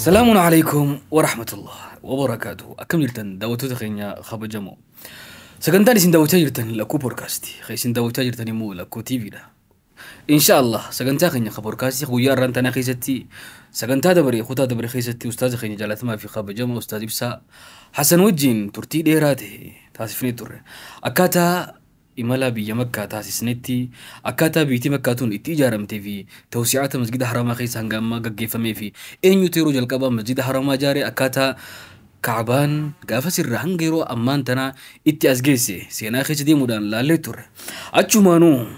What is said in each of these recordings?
Salaamun alaikum wa rahmatullah wa barakaatuh. Akkam jirtan, daawwattoota keenya kabajamoo? Sagantaan isin daawwachaa jirtan Lakkuu Poodkaastii. Kan isin daawwachaa jirtan immoo Lakkuu TVdha. Insha Allah, sagantaa keenya ka poodkaastii guyyaa har'aan tanaa keessatti, sagantaa dabare, kutaa dabare keessatti ustaaza keenya jaalatamaa fi kabajamoo Ustaaz Ibsaa Hasan wajjin turtii dheeraa ta'e taasifnee turre. Akkaataa imala biyya Makkaa taasisnetti, akkaataa biyyi Makkaa tun itti ijaaramtee fi tawsi'aata masgida haramaa keessa hanga ammaa gaggeeffamee fi eenyutu yeroo jalqabaa masjida haramaa ijaare, akkaataa Kaabaan gaafas irraa hanga yeroo ammaan tanaa itti as geesse seenaa keessa deemuudhaan laallee turre. Achumaanuu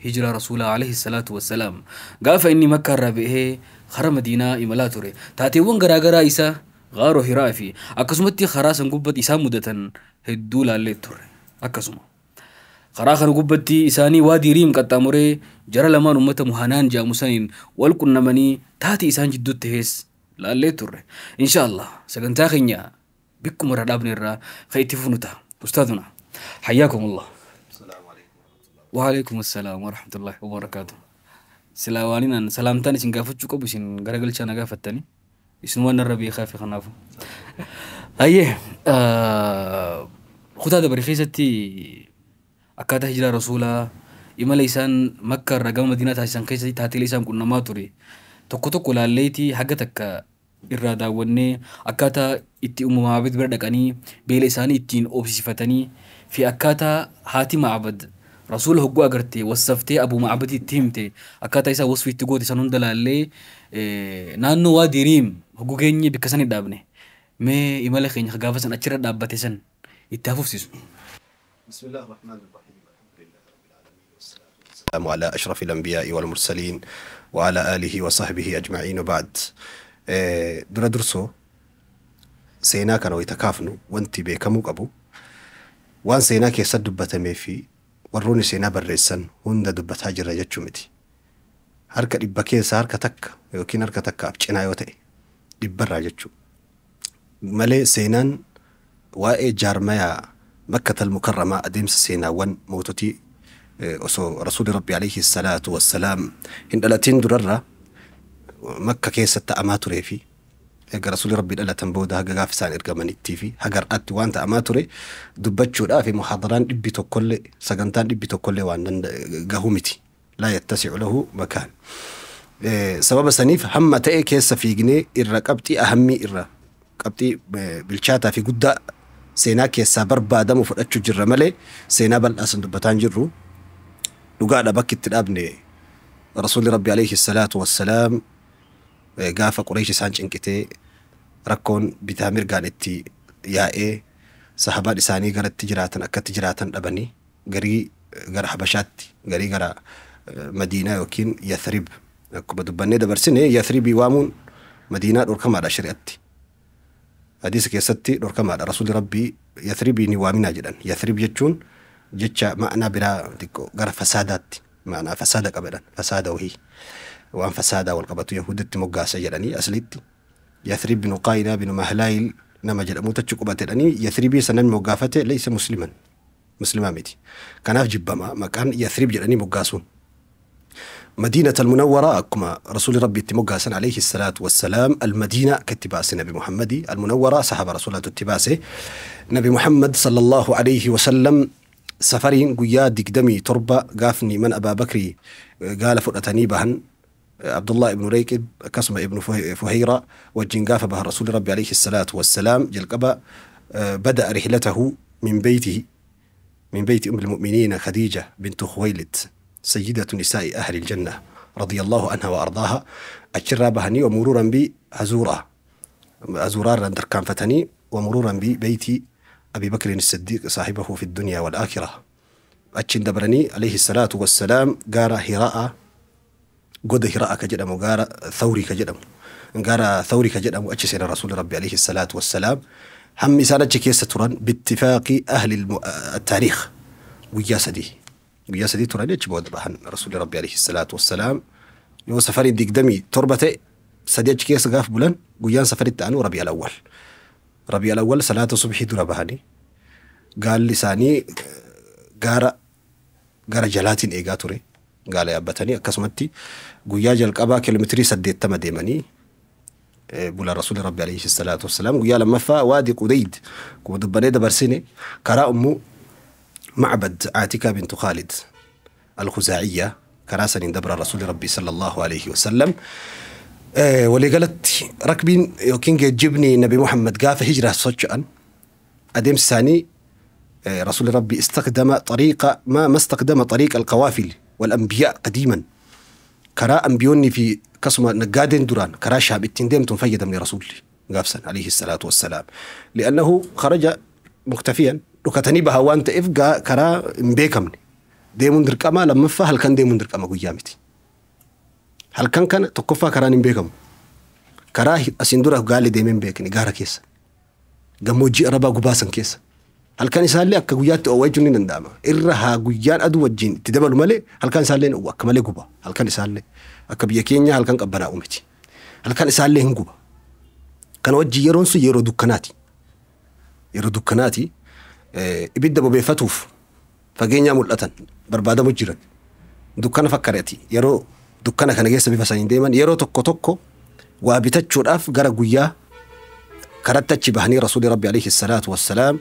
hijiraa Rasuulaa alayhi salaatu wassalaam, gaafa inni Makkaa irraa ba'ee karaa Madiinaa imalaa ture, taateewwan garaagaraa isa gaaroo Hiraa fi akkasumatti karaa san gubbatti isaan mudatan hedduu laallee turre. Akkasuma karaa kana gubbatti isaanii Waadii Riim qaxxaamuree jara lamaan uummata Muhanaan jedhamu saniin wal qunnamanii taatee isaan jidduutti tahees laallee turre. Insha Allah, sagantaa keenya bikkuma irraa dhaabne irraa kan itti fufnu ta'a. Ustaaduna, hayyaakumullah. Waalaikum assalaam wa rahmatullahi wa barakaatuh. Silaa waaninaan salaamtaan isin gaafachuu qabu isin garagalchaa na gaafattanii, isin waan narra beekaa fi kanaafu. Hayyee, kutaa dabare keessatti akkaataa hijiraa Rasuulaa, imala isaan Makka irraa gama Madiinaa taasisan keessatti taateelee isaan qunnamaa ture tokko tokko laalleetii haga takka irraa daawwannee, akkaataa itti Ummu Ma'abad bira dhaqanii beela isaanii ittiin obsiifatanii fi akkaataa haati Ma'abad Rasuula hogguu agarte wassaftee Abu Ma'abadii itti himte, akkaataa isaa wasfii itti goote san hunda laallee, naannoo Waadii Riim hogguu geenye bikka san hin dhaabne. Mee imala keenya gaafa san achirra dhaabbate san itti hafufsiisu. بسم الله الرحمن الرحيم، الحمد لله رب العالمين، والصلاة والسلام على أشرف الأنبياء والمرسلين وعلى آله وصحبه أجمعين، وبعد. Dura dursoo seenaa kana wayita kaafnu wanti beekamuu qabu waan seenaa keessatti dubbatamee fi warroonni seenaa barreessan hunda dubbataa jirra jechuu miti. Harka 100 keessaa harka takka yookiin harka takkaaf cinaa yoo ta'e dhibbarraa jechuu. Malee seenaan waa'ee jaarmayaa Makkatal Mukarramaa, adeemsa seenaawwan moototii osoo Rasuulli Rabbi alayhi salaatu wassalaam hin dhalatin durarra Makka keessatti ta'amaa turee fi eega Rasuulli Rabbi dhalatan booda haga gaafa isaan ergamanittii fi haga har'aatti waan ta'amaa ture dubbachuudhaaf muhaadaraan 100llee, sagantaan 100llee waan gahuu miti. لا يتسع له مكان. Sababa saniif hamma ta'e keessa fiignee irra qabxii ahammii, irra qabxii bilchaataa fi guddaa seenaa keessaa barbaadamu fudhachuu jirra malee seenaa bal'aa san dubbataa hin jirru. Dhugaadha, bakki itti dhaabne Rasuulli Rabbi alayhi salaatu wassalaam gaafa Qureesh isaan cinqitee, rakkoon bitaa mirgaan itti yaa'ee, sahabaan isaanii garatti jiraatan akkatti jiraatan dhabanii, garii gara Habashaatti, garii gara Madiinaa yookiin Yathrib. Akkuma dubbannee dabarsine, Yathribii waamuun Madiinaa dhorkamaadha shari'atti. Hadiisa keessatti dhorkamaadha. Rasuulli Rabbii Yathribii ni waaminaa jedhan. Yathrib jechuun jecha ma'anaa biraa xiqqoo gara fasaadaatti ma'anaa fasaada qabedhan, fasaada wahii, waan fasaadaa wal qabatu Yahuditti moggaasa jedhanii. Aslitti Yathrib binu Qaayinaa binu Mahlaayil nama jedhamutu achi qubate jedhanii. Yathribii sanan moggaafate ليس مسلما, muslimaa miti. Kanaaf jibbama maqaan Yathrib jedhanii moggaasuun. مدينة المنورة akkuma رسول ربي itti moggaasan عليه الصلاة والسلام، المدينة katti baase نبي محمد، المنورة صحابة رسولات itti baase نبي محمد صلى الله عليه وسلم. Safariin guyyaa 27 gaafni man Abaa Bakrii gaala fudhatanii bahan, Abdullah ibnu Reyqib akkasuma ibnu Fuhayra wajjin gaafa bahan, Rasuuli Rabbi alayhi salaatu wassalaam jalqaba بدأ رحلته من بيته، من بيت أم المؤمنين خديجة بنت خويلد، سيدة نساء أهل الجنة، رضي الله عنها وأرضاها. Achirraa bahanii ومرورا بهزورة، هزورة tarkaanfatanii، ومرورا ببيت أبي بكر الصديق صاحبه في الدنيا والآخرة. Achiin dabranii عليه الصلاة والسلام gaara Hiraa, goda Hiraa ka jedhamu, gaara Thawrii ka jedhamu, gaara Thawrii ka jedhamu achi seena Rasuulli Rabbi عليه الصلاة والسلام. Hammi isaan achi keessa turan باتفاق أهل التاريخ guyyaa 3, guyyaa 3 turanii achi booda bahan Rasuulli Rabbi عليه الصلاة والسلام. Yoo safariin 27 ta'e, 3 achi keessa gaaf bulan, guyyaan safaritti aanu Rabi'a al-Awwal. Rabi'a al-Awwal salaata subhii dura bahanii, gaalli isaanii gaara gara jalaatiin eegaa ture. Gaala yaabbatanii akkasumatti guyyaa jalqabaa kiiloomeetirii 80 deemanii Bula Rasuulli Rabbi alayhi salaatu wassalaam guyyaa lammaffaa Waadi Qudayd kuma dubbanee dabarsine karaa Ummu Macbad Aatika bintu Khaalid Al-Khuzaaciyya karaa saniin dabra Rasuulli Rabbi sallallahu alayhi wasallam. Waliigalatti rakbiin yookiin geejjibni Nabi Muhammad gaafa hijraa socho'an adeemsi isaanii رسول ربي استخدم طريقة ما استخدم طريق القوافل والأنبياء قديما كرا أنبيوني في كسمة نقادين دوران كرا شاب التندم تنفيد من رسول قافسا عليه الصلاة والسلام لأنه خرج مختفيا وكتني بها وانت إفقا كرا مبيكمني ديمون دركما لما فهل كان ديمون دركما قيامتي هل كان تقفا كرا مبيكم كرا أسندوره قال لي ديمين بيكني قارا كيس قموجي أربا قباسا كيس halkan isaallee akka guyyaatti oowwa jechuun ni danda'ama. Irra haa guyyaan aduu wajjin itti dabalu malee halkan isaallee hin oowwa akka malee guba. Halkan isaallee akka biyya keenya halkan qabbanaa'u miti. Halkan isaallee hin guba. Kana wajjin yeroon sun yeroo dukkanaati. Yeroo dukkanaati ibidda bobeeffatuuf fageenyaa mul'atan barbaadamu jiran. Dukkana fakkareeti yeroo dukkana kana keessa bifa saniin deeman yeroo tokko tokko waa bitachuudhaaf gara guyyaa karatti achi bahanii Rasuulli Rabbi alayhi salaatu wassalaam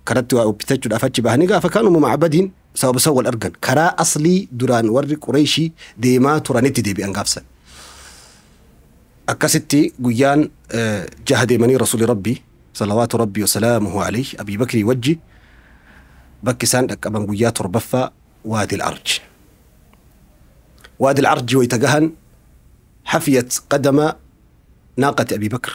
karatti waa bitachuudhaaf achi bahanii gaafa kaan Ummu Macbadiin sababa san wal argan karaa aslii duraan warri Qureeshii deemaa turanitti deebi'an gaafsan. Akkasitti guyyaan jaha deemanii Rasuulli Rabbi salawaatu Rabbi wasalaamuhu alayhi Abii Bakrii wajji bakki isaan dhaqqaban guyyaa torbaffaa Waadi al-Arj. Waadi al-Arj wayita gahan xafiyat qadama naaqati Abii Bakr.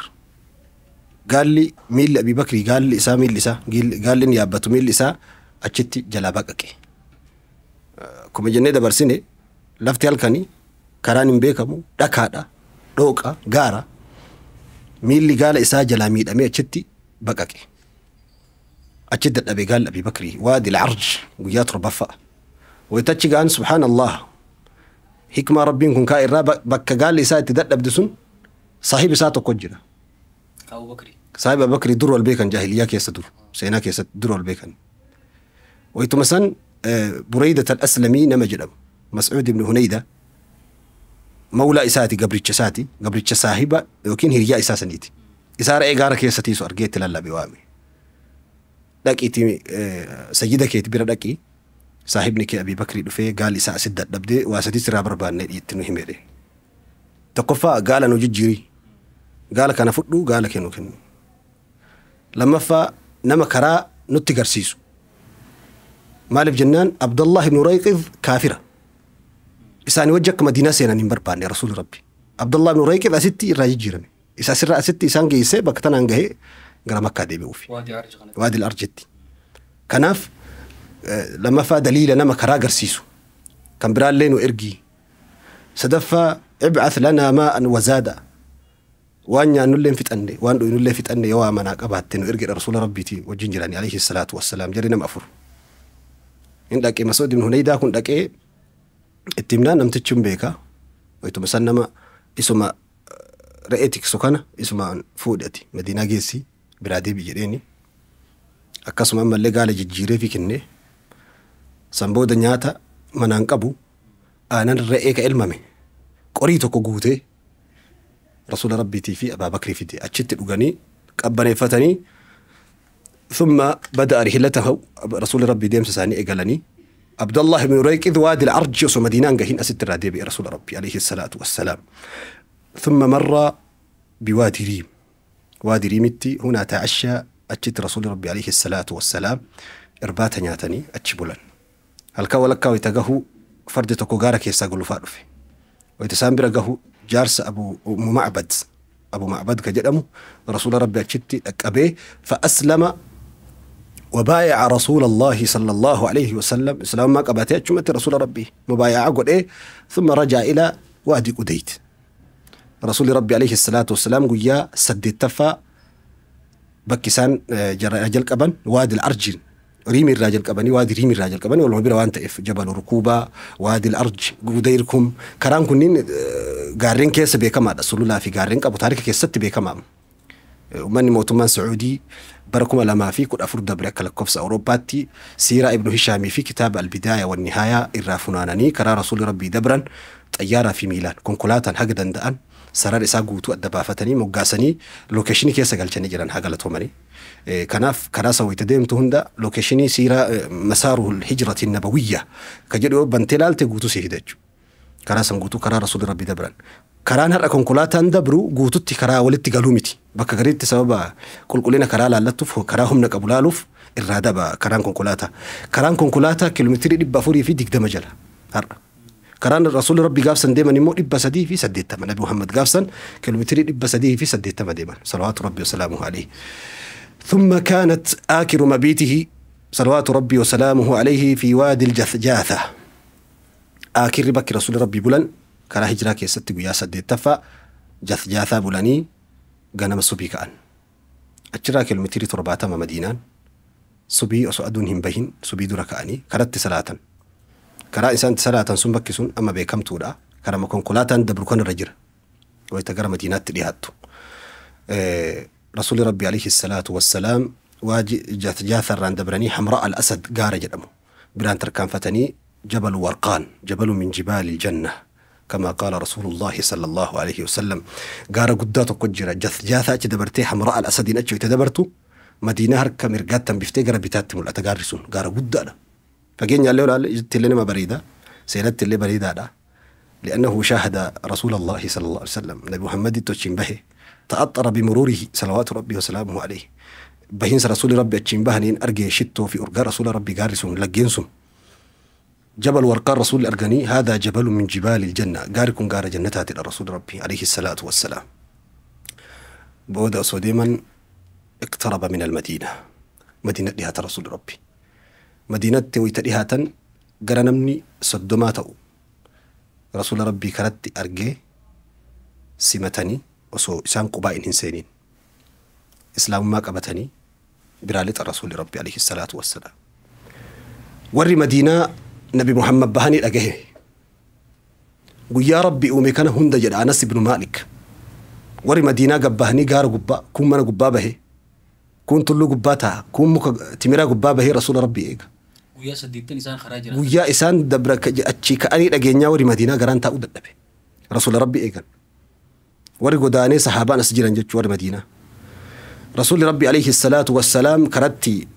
Gaalli miilli Abii Bakrii gaalli isaa miilli isaa gaalli inni yaabbatu miilli isaa achitti jalaa baqaqe. Akkuma jennee dabarsine lafti halkanii karaan hin beekamu dhakaadha dhooqa gaara miilli gaala isaa jalaa miidhamee achitti baqaqe. Achitti dadhabee gaalli Abii Bakrii Waadi al-Arj guyyaa torbaffaa. Wayitachi ga'an subhaanallah hikmaa Rabbiin kun kaa irraa bakka gaalli isaa itti dadhabde sun saahibi isaa tokko jira. Abu Bakri. Saahiba Abu Bakri dur wal beekan jaahiliyyaa keessa dur seenaa keessatti dur wal beekan. Wayituma san Bureydat al-Aslamii nama jedhamu Mas'uud ibn Hunayda mawlaa isaati gabricha isaati gabricha saahiba yookiin hiriyaa isaa saniiti. Isaa re'ee gaara keessa tiisu argee itti lallabe waame. Dhaqiitii sayyida keeti bira dhaqii saahibni kee Abii Bakrii dhufee gaalli isaa asitti dadhabdee waa sadii sirraa barbaannee itti nu himedhe. Tokkoffaa gaala nu jijjiirii. Gaala kana fudhu gaala kennu kennu. Lammaffaa nama karaa nutti garsiisu. Maaliif jennaan Abdallah ibn Urayqiz kaafira. Isaanii wajji akka Madiinaa seenan hin barbaanne Rasuulli Rabbi. Abdallah ibn Urayqiz asitti irraa jijjiirame. Isa asirraa asitti isaan geessee bakka tanaan gahee gara Makkaa deebi'uufi. Waadi Arj kanatti. Waadi al-Arjitti. Kanaaf lammaffaa daliila nama karaa garsiisu. Kan biraallee nu ergii. Sadaffaa ib'ath lanaa maa'an wazaada. Waan nyaannullee hin fixanne waan dhugnullee fixanne yoo waa manaa qabaatte nu ergedha Rasuula Rabbiitii wajjin jirani alayhi salaatu wassalaam jarri nama afur. Hin dhaqee Mas'uud ibn Hunaydaa kun dhaqee itti himnaan namtichi hin beeka. Wayituma san nama isuma re'ee tiksu kana isuma fuudhati Madiinaa geessi biraa deebi jedheeni. Akkasuma ammallee gaala jijjiiree fi kennee san booda nyaata manaan qabu aanan re'ee ka elmame qorii tokko guutee Rasuula Rabbiitii fi Abaa Bakrii fide achitti dhuganii qabbaneeffatanii thumma bada'a rihlatahu Rasuula Rabbii deemsa isaanii eegalanii Abdallah ibn Urayqiz Waadi al-Arj osoo Madiinaan gahin asitti irraa deebi'e Rasuula Rabbii alayhi salaatu wassalaam. Thumma marra biwaadi Riim. Waadi Riimitti hunaa ta'ashaa achitti Rasuulli Rabbii alayhi salaatu wassalaam irbaata nyaatanii achi bulan. Halkan walakkaa wayita gahu fardi tokko gaara keessaa gulufaa dhufe. Wayita isaan bira gahu jaarsa Abu Macbad Abu Macbad ka jedhamu Rasuula Rabbi achitti dhaqqabee fa'aslama وبايع رسول الله صلى الله عليه وسلم إسلام ما قبته أجمت رسول ربي مبايعة قد إيه ثم رجع إلى وادي قديت رسول ربي عليه الصلاة والسلام قيا سد التفا بكسان جل قبن وادي الأرجل ريمي الراجل قبني وادي ريمي الراجل قبني والله بيرا وانت إف جبل ركوبة وادي الأرج قديركم كران كنين قارين كيس بيكما رسول الله في قارين أبو تاريخ كيس ست بيكما Uummanni mootummaan Sacuudii bara 2014 dabre akka lakkoofsa Awurooppaatti siiraa Ibnu Hishaamii fi kitaaba Albidaaya wan Nihaayaa irraa funaananii karaa Rasuulli Rabbii dabran xayyaaraa fi miilaan konkolaataan haga danda'an Sarara isaa guutuu adda baafatanii moggaasanii location keessa galchanii jiran haa galatoomanii. Kanaaf karaa san wayita deemtu hunda location siiraa masaaruul hijrati nabawiyya ka jedhu yoo bantee laalte guutuu si fida jechuudha. Karaa san guutuu karaa rasuulli rabbi dabran. Karaan har'a konkolaataan dabru guututti karaa walitti galuu miti. Bakka gariitti sababa qulqullina karaa laallattuuf karaa humna qabu laaluuf irraa daba karaan konkolaataa. Karaan konkolaataa kiiloomeetirii 420 jala har'a. Karaan rasuulli rabbi gaafsan deeman immoo 380. Nabi Muhammad gaafsan kiiloomeetirii 380 deeman. Salawaatu rabbi wasalaamuhu alayhi. ثم كانت آخر مبيته صلوات ربي وسلامه عليه في وادي الجثجاثة. آخر بك رسول ربي بلن كرا هجرة كيست قيا سديتفا جثجاثة بلني غنم صبي كأن أجرا كيلومتر ترباتا ما مدينة صبي أسو أدونهم بهن صبي درا كأني كرت صلاة كرا إنسان صلاة سن بكسون أما بكم تودا كرا مكون كلاتا دبركن الرجل ويتجرى مدينة تليهاتو. رسول ربي عليه الصلاة والسلام واجي جثجاثة راندبرني حمراء الأسد قارج الأمو بران تركان فتني جبل ورقان جبل من جبال الجنة كما قال رسول الله صلى الله عليه وسلم. قار قداتو قجرة جثجاثة تدبرتي حمراء الأسد نتشو تدبرتو مدينة هركا مرقاتا بفتي بتاتم الأتقارسون قار قدانا فجينا الليل جت لنا ما بريدة سيرت اللي بريدة لا لأنه شاهد رسول الله صلى الله عليه وسلم نبي محمد توتشين به تأطر بمروره صلوات ربي وسلامه عليه بهنس رسول ربي أتشين بهنين أرجي شتو في أرجاء رسول ربي قارسون لجنسون جبل ورقان رسول الأرجاني هذا جبل من جبال الجنة قاركم قار جنتات الرسول ربي عليه الصلاة والسلام. بودا سوديما اقترب من المدينة مدينة لها رسول ربي مدينة ويتلها قرنمني صدماته رسول ربي كرت أرجي سمتني وصو إسان قبائل إنسانين إسلام ما قبتني برالة الرسول ربي عليه الصلاة والسلام. وري مدينة نبي محمد بهاني الأجهه ويا ربي أمي كان هند جل أنس بن مالك وري مدينة جبهني جار جبا كون من جبا به كون طلو جباتها كون مك تمرة جبا به رسول ربي إيجا ويا سديتني إنسان خراج ويا إنسان دبرك أتشيك أني الأجهنيا وري مدينة جران تأود النبي رسول ربي إيجا وري قداني صحابة نسجلن جت وري مدينة رسول ربي عليه الصلاة والسلام كرتي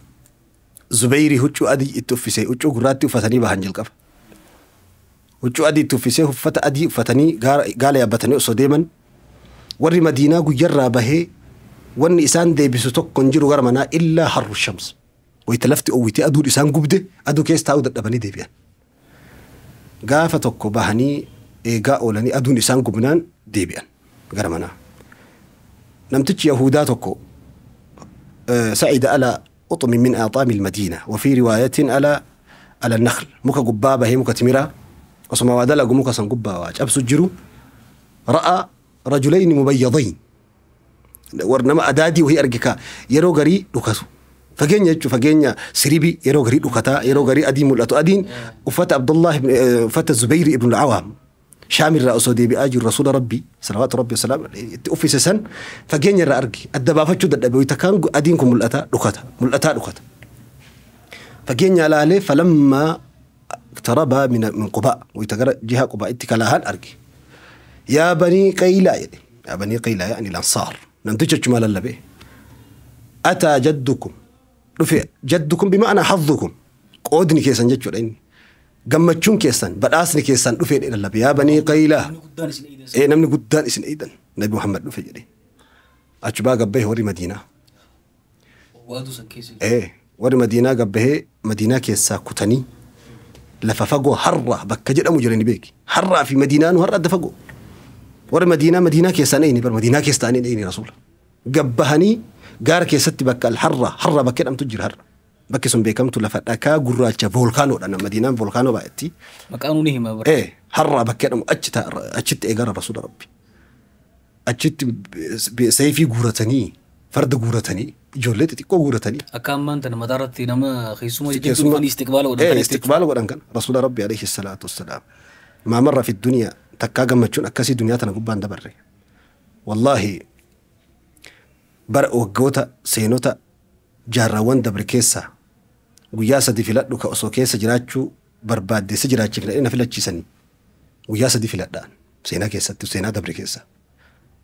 زبيري هجو أدي التوفيسي هجو قراتي فتني بهنجل قف هجو أدي التوفيسي فت أدي فتني قال يا بتني أصديما وري مدينة جرى به ون إنسان دي بسوتك كنجر غرمنا إلا حر الشمس ويتلفت أويتي أدو إنسان جبده أدو كيس تعود الأبني دي بيان قافتك بهني إيجا أولاني أدو إنسان جبنان دي بيان غرمنا نمتج يهوداتك سعيد على أطم من آطام المدينة وفي رواية على النخل مك جبابة هي مك تمرة وصما وادلا مك سنجبا واج أبسجرو رأى رجلين مبيضين ورنما أدادي وهي أرجكا يرو غري لكاسو فجنيا فجنيا سريبي يرو غري لكتا يرو غري أديم ولا أدين وفات عبد الله بن وفات الزبير ابن العوام شامل رأسه دي بأجر رسول ربي صلوات ربي وسلام أوفيس سن فجنيا رأرجي الدبافة شو دبي ويتكان أدينكم ملأتا لقطة ملأتا لقطة فجنيا لا فلما اقترب من قباء ويتجر جهة قباء اتكالهان أرجي يا بني قيلة يا بني قيلة يعني الأنصار نمتج جمال اللبي أتى جدكم رفع جدكم بمعنى حظكم قودني كيسان جد شو gammachuun keessan badhaasni keessan dhufee dha lallabe yaa banii qaylaa namni guddaan isin eedan nabi Muhammad dhufe jedhe achubaa gabbahee warri Madiinaa warri Madiinaa gabbahee Madiinaa keessaa kutanii lafa fagoo har'a bakka jedhamu jirani beeki har'aa fi Madiinaanu har'a adda fagoo warri Madiinaa Madiinaa keessaan eeyni bar Madiinaa keessa ta'anii eeyni rasuula gabbahanii gaara keessatti bakka al-har'a har'a bakka jedhamtu jira har'a bakki sun beekamtu lafa dhakaa gurraacha voolkaanoodha Madiinaan voolkaanoo baay'etti. Maqaan ni hima bara. Har'a bakka jedhamu achitti eegara rasuula rabbi. Achitti seefii guuratanii farda guuratanii ijoollee xixiqqoo guuratanii. Akka ammaan tana mataa irratti nama keessuma jechuun istiqbaala godhan kana. Istiqbaala godhan kana rasuula rabbi alayhi salaatu wassalaam. Maa marra fi duniyaa takkaa gammachuun akkasii duniyaa tana gubbaan dabarre. Wallaahi bara waggoota seenota jaarraawwan dabre keessaa guyyaa sadi filadhu ka osoo keessa jiraachuu barbaadde si jiraachifne na filachiisanii guyyaa sadi filadhaan seenaa keessatti seenaa dabre keessa.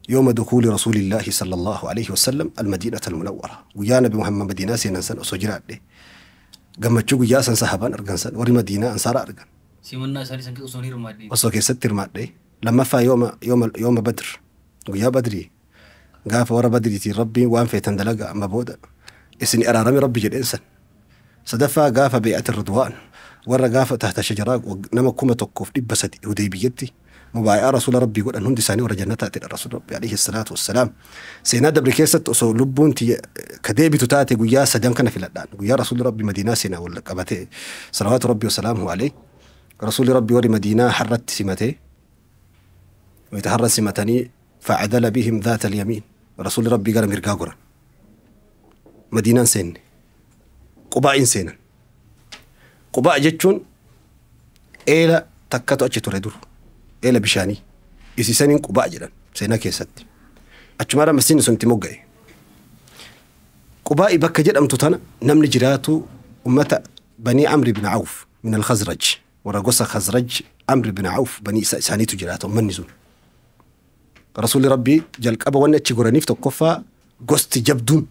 يوم دخول رسول الله صلى الله عليه وسلم المدينة المنورة. Guyyaa Nabi Muhammad Madiinaa seenan san osoo jiraadhe, gammachuu guyyaa san sahabaan argan san, warri Madiinaa ansaara argan. Simannaa isaanii san osoo hin hirmaadhe. Osoo keessatti hirmaadhe. Lammaffaa, يوم بدر, guyyaa Badrii, gaafa warra Badriitiin Rabbiin waan feetan dalaga, amma booda isin araarame Rabbi jedheen san. Sadaffaa, gaafa بيعة الرضوان, warra gaafa تحت الشجرة nama 1300 Hudeybiyyatti mubaayi'aa rasuula Rabbii godhan, hundi isaanii warra jannataa ta'edha rasuula Rabbii عليه الصلاة والسلام. Seenaa dabre keessatti osoo lubbuun tiyya ka deebitu taate guyyaa sadan kana filadhaan. Guyyaa rasuulli Rabbii Madiinaa seenaa wal qabatee, صلوات ربي وسلامه عليه, rasuulli Rabbii warri Madiinaa harratti simatee, wayita harra simatanii, فعدل بهم ذات اليمين, rasuulli Rabbii gara mirgaa goran. Madiinaan seenne, Qubaa'iin seenan. Qubaa jechuun eela takkatu achi ture dur, eela bishaanii isisaniin Qubaa jedhan seenaa keessatti. Achumaadha masjiidni sun itti mogga'e. Qubaa'i bakka jedhamtu tana namni jiraatu ummata Banii Amri bin Awf min al-Khazraj, warra gosa Khazraj, Amri bin Awf, banii isaaniitu jiraata ummanni sun. Rasuulli Rabbii jalqaba wanni achi goraniif, tokkoffaa, gosti jabduun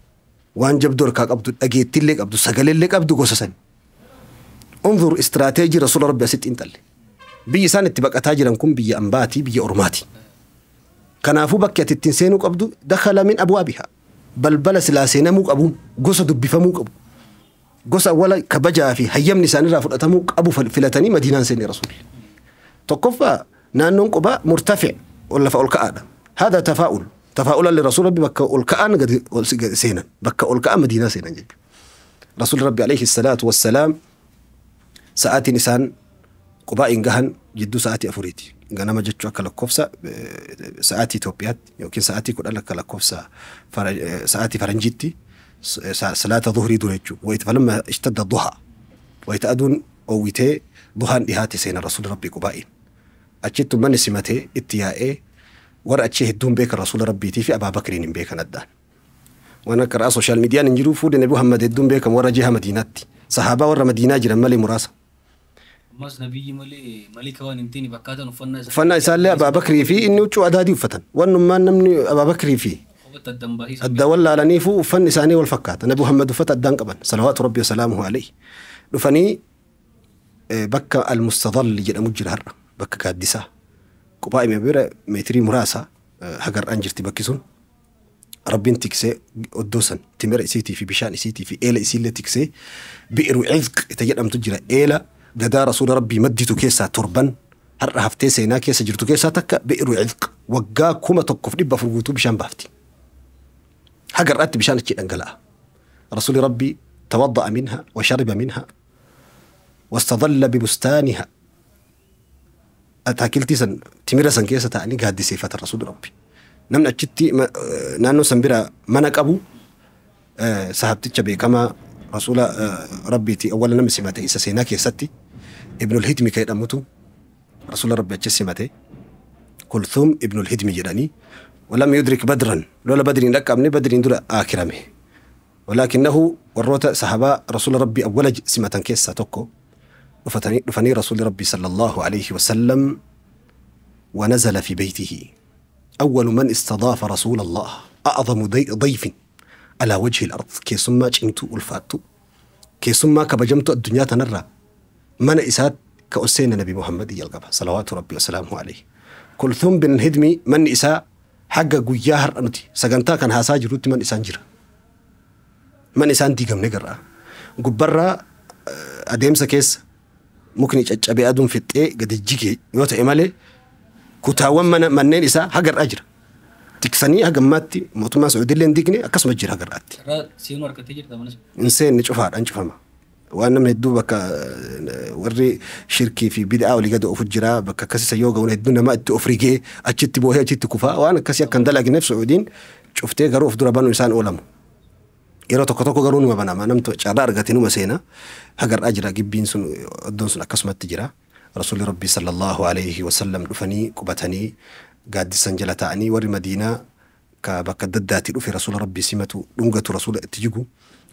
waan jabduu harkaa qabdu, dhageettillee qabdu, sagaleellee qabdu gosa sani. انظر استراتيجي rasuula Rabbi asitti intalle. Biyyi isaan itti baqataa jiran kun biyya ambaatii, biyya ormaati. Kanaafuu bakki ati ittiin seenuu qabdu دخل من أبوابها. Balbala silaa seenamuu qabuun, gosa dubbifamuu qabu. Gosa awwala kabajaa fi hayyamni isaanirraa fudhatamuu qabu filatanii Madiinaan seene rasuulli. Tokkoffaa, naannoon Qubaa مرتفع, lafa ol ka'aadha. هذا تفاؤل. تفاؤلا لرسول Rabbi bakka ol ka'aan gadi ol seenan. Bakka ol ka'an Madiinaa seenan jechuudha. Rasuulli Rabbi عليه الصلاة والسلام sa'aatiin isaan Qubaa'iin gahan jidduu sa'aatii 4ti. Ganama jechuu akka lakkoofsa sa'aatii Itoophiyaatti yookiin sa'aatii 10 akka lakkoofsa sa'aatii faranjiitti, salaata zuhrii dura jechuudha. Wayita فلما اشتد الضحى, wayita aduun oowwitee duhaan dhihaate seena rasuulli Rabbii Qubaa'iin. Achitti uummanni simatee itti yaa'ee, warra achii hedduun beekan rasuula Rabbiitii fi Abaa Bakriin hin beekan addaan. Waan akka karaa social mediaan hin jiru, fuudhe Nabi Muhammad hedduun beekan warra jiha Madiinaatti. Sahaabaa warra Madiinaa jiran malee muraasa. Ammas nabiyyi malee malika waan hin ta'in fakkaataan uffannaa isaa. Uffannaa isaallee Abaa Bakrii fi inni huccuu adaadii uffatan. Wannummaan namni Abaa Bakrii fi Qofatti addan baasii. Adda wallaalaniifu uffanni isaanii wal fakkaata. Nabi Muhammad uffata addaan qaban. صلوات ربي وسلامه عليه. Dhufanii bakka Almustadalli jedhamu jira har'a. Bakka gaaddisaa. Qubaa bira meetirii muraasa hagar'aan jirti bakki sun. Rabbiin tiksee oddoo san, timira isiitii fi bishaan isiitii fi eela isiillee tiksee, بئر عذق ita jedhamtu jira. Eela gadaa rasuula Rabbii madditu keessaa torban har'a haftee seenaa keessa jirtu keessaa takka بئر عذق waggaa 1400 guutuu bishaan baafti. Hagar'aatti bishaan achi dhangala'a. Rasuulli Rabbii توضأ منها وشرب منها واستظل ببستانها. Ataakiltii san, timira san keessa taa'anii gaaddiseeffatan rasuulli Rabbi. Namni achitti naannoo san bira mana qabu sahabticha beekamaa rasuula Rabbiiti awwala namni simate isa seenaa keessatti Ibnul Hidmi kan jedhamutu rasuula Rabbi achi simate. Kulthum Ibnul Hidmi jedhanii. ولم يدرك بدرا, lola Badriin dhaqqabne, Badriin dura aakirame. ولكنه warroota sahabaa rasuula Rabbi awwala simatan keessaa tokko. Dhufanii rasuulli Rabbi صلى الله عليه وسلم ونزل في بيته. أول من استضاف رسول الله, أعظم ضيف على وجه الأرض, keessummaa cimtuu ulfaattu, keessummaa kabajamtu addunyaa tanarraa mana isaat ka ol seene Nabi Muhammad jalqaba, صلوات ربي وسلامه عليه. Kulthum bin Hidmi manni isaa hagga guyyaa har'a nuti sagantaa kan haasaa jirutti man isaan jira. Man isaan diigamne garraa. Gubbarraa adeemsa keessa mukni caccabee aduun fixxee gadi jige yoo ta'e malee kutaawwan mana manneen isaa hagarraa jira. Tiksanii haga ammaatti mootummaan Saa'udiillee hin diigne, akkasuma jira hagarraatti. Carraa seenuu harkattee jirta mana sun. Hin seenne, cufaadhaan cufama. Waan namni hedduu bakka warri shirkii fi bid'aa olii gadi ofu jira, bakka akkasii yoo ga'uun hedduu nama itti of rigee achitti boohee achitti kufaa, waan akkasii akka hin dalagneef Saa'udiin cuftee, garuu of dura banuun isaan oolamu. Yeroo tokko tokko garuu numa banama, namtu carraa argate numa seena, hagarraa jira gibbiin sun, iddoon sun akkasumatti jira. Rasuulli Rabbii صلى الله عليه وسلم dhufanii qubatanii gaaddisan jala ta'anii, warri Madiinaa ka bakka adda addaatti dhufe rasuula Rabbii simatu, dhungatu, rasuula itti jigu.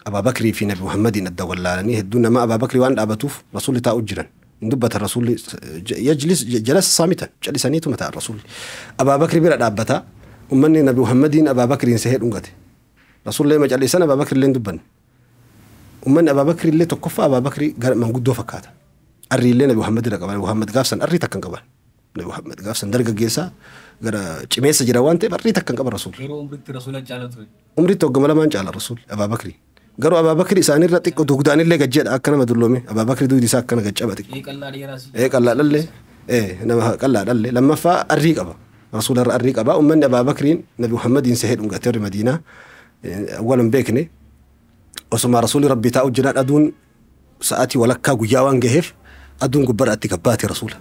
Abaa Bakrii fi Nabi Muhammadiin adda wallaalanii, hedduun nama Abaa Bakrii waan dhaabatuuf rasuulli taa'u jiran. Hin dubbatan rasuulli, يجلس جلس صامتا, callisaniituma ta'an rasuulli. Abaa Bakrii bira dhaabbata. Ummanni Nabi Muhammadiin Abaa Bakriin sehee dhungate. Rasuullee macallisan Abaa Bakri illee dubbanne. Ummanni Abaa Bakri illee tokkoffaa Abaa Bakri manguddoo fakkaata. Arri illee Nabi Muhammad irra qaban. Muhammad gaafsan arrii takka hin qaban. Nabi Muhammad gaafsan dargaggeessaa gara cimeessa jira waan ta'eef arrii takka hin qaban Rasuulli. Yeroo umritti Rasuula caala ture. Umritti hoggama lamaan caala Rasuulli Abaa Bakri. Garuu Abaa Bakri isaanirra xiqqoo dugdaanillee gajjeedha akka nama dulloome. Abaa Bakri dugdi isaa akkana gaccaba xiqqoo. Ee qal'aa dheeraas. Ee qal'aa dhallee. Nama qal'aa dhallee. Lammaffaa arrii qaba. Rasuula irra arrii qaba. Ummanni Abaa Bakriin Nabi Muhammadiin sehee dhungate warri Madiinaa awwal hin beekne. Osuma Rasuulli Rabbii taa'u jiraan aduun sa'aatii walakkaa guyyaa waan gaheef aduun gubbarra itti gabbaate Rasuula.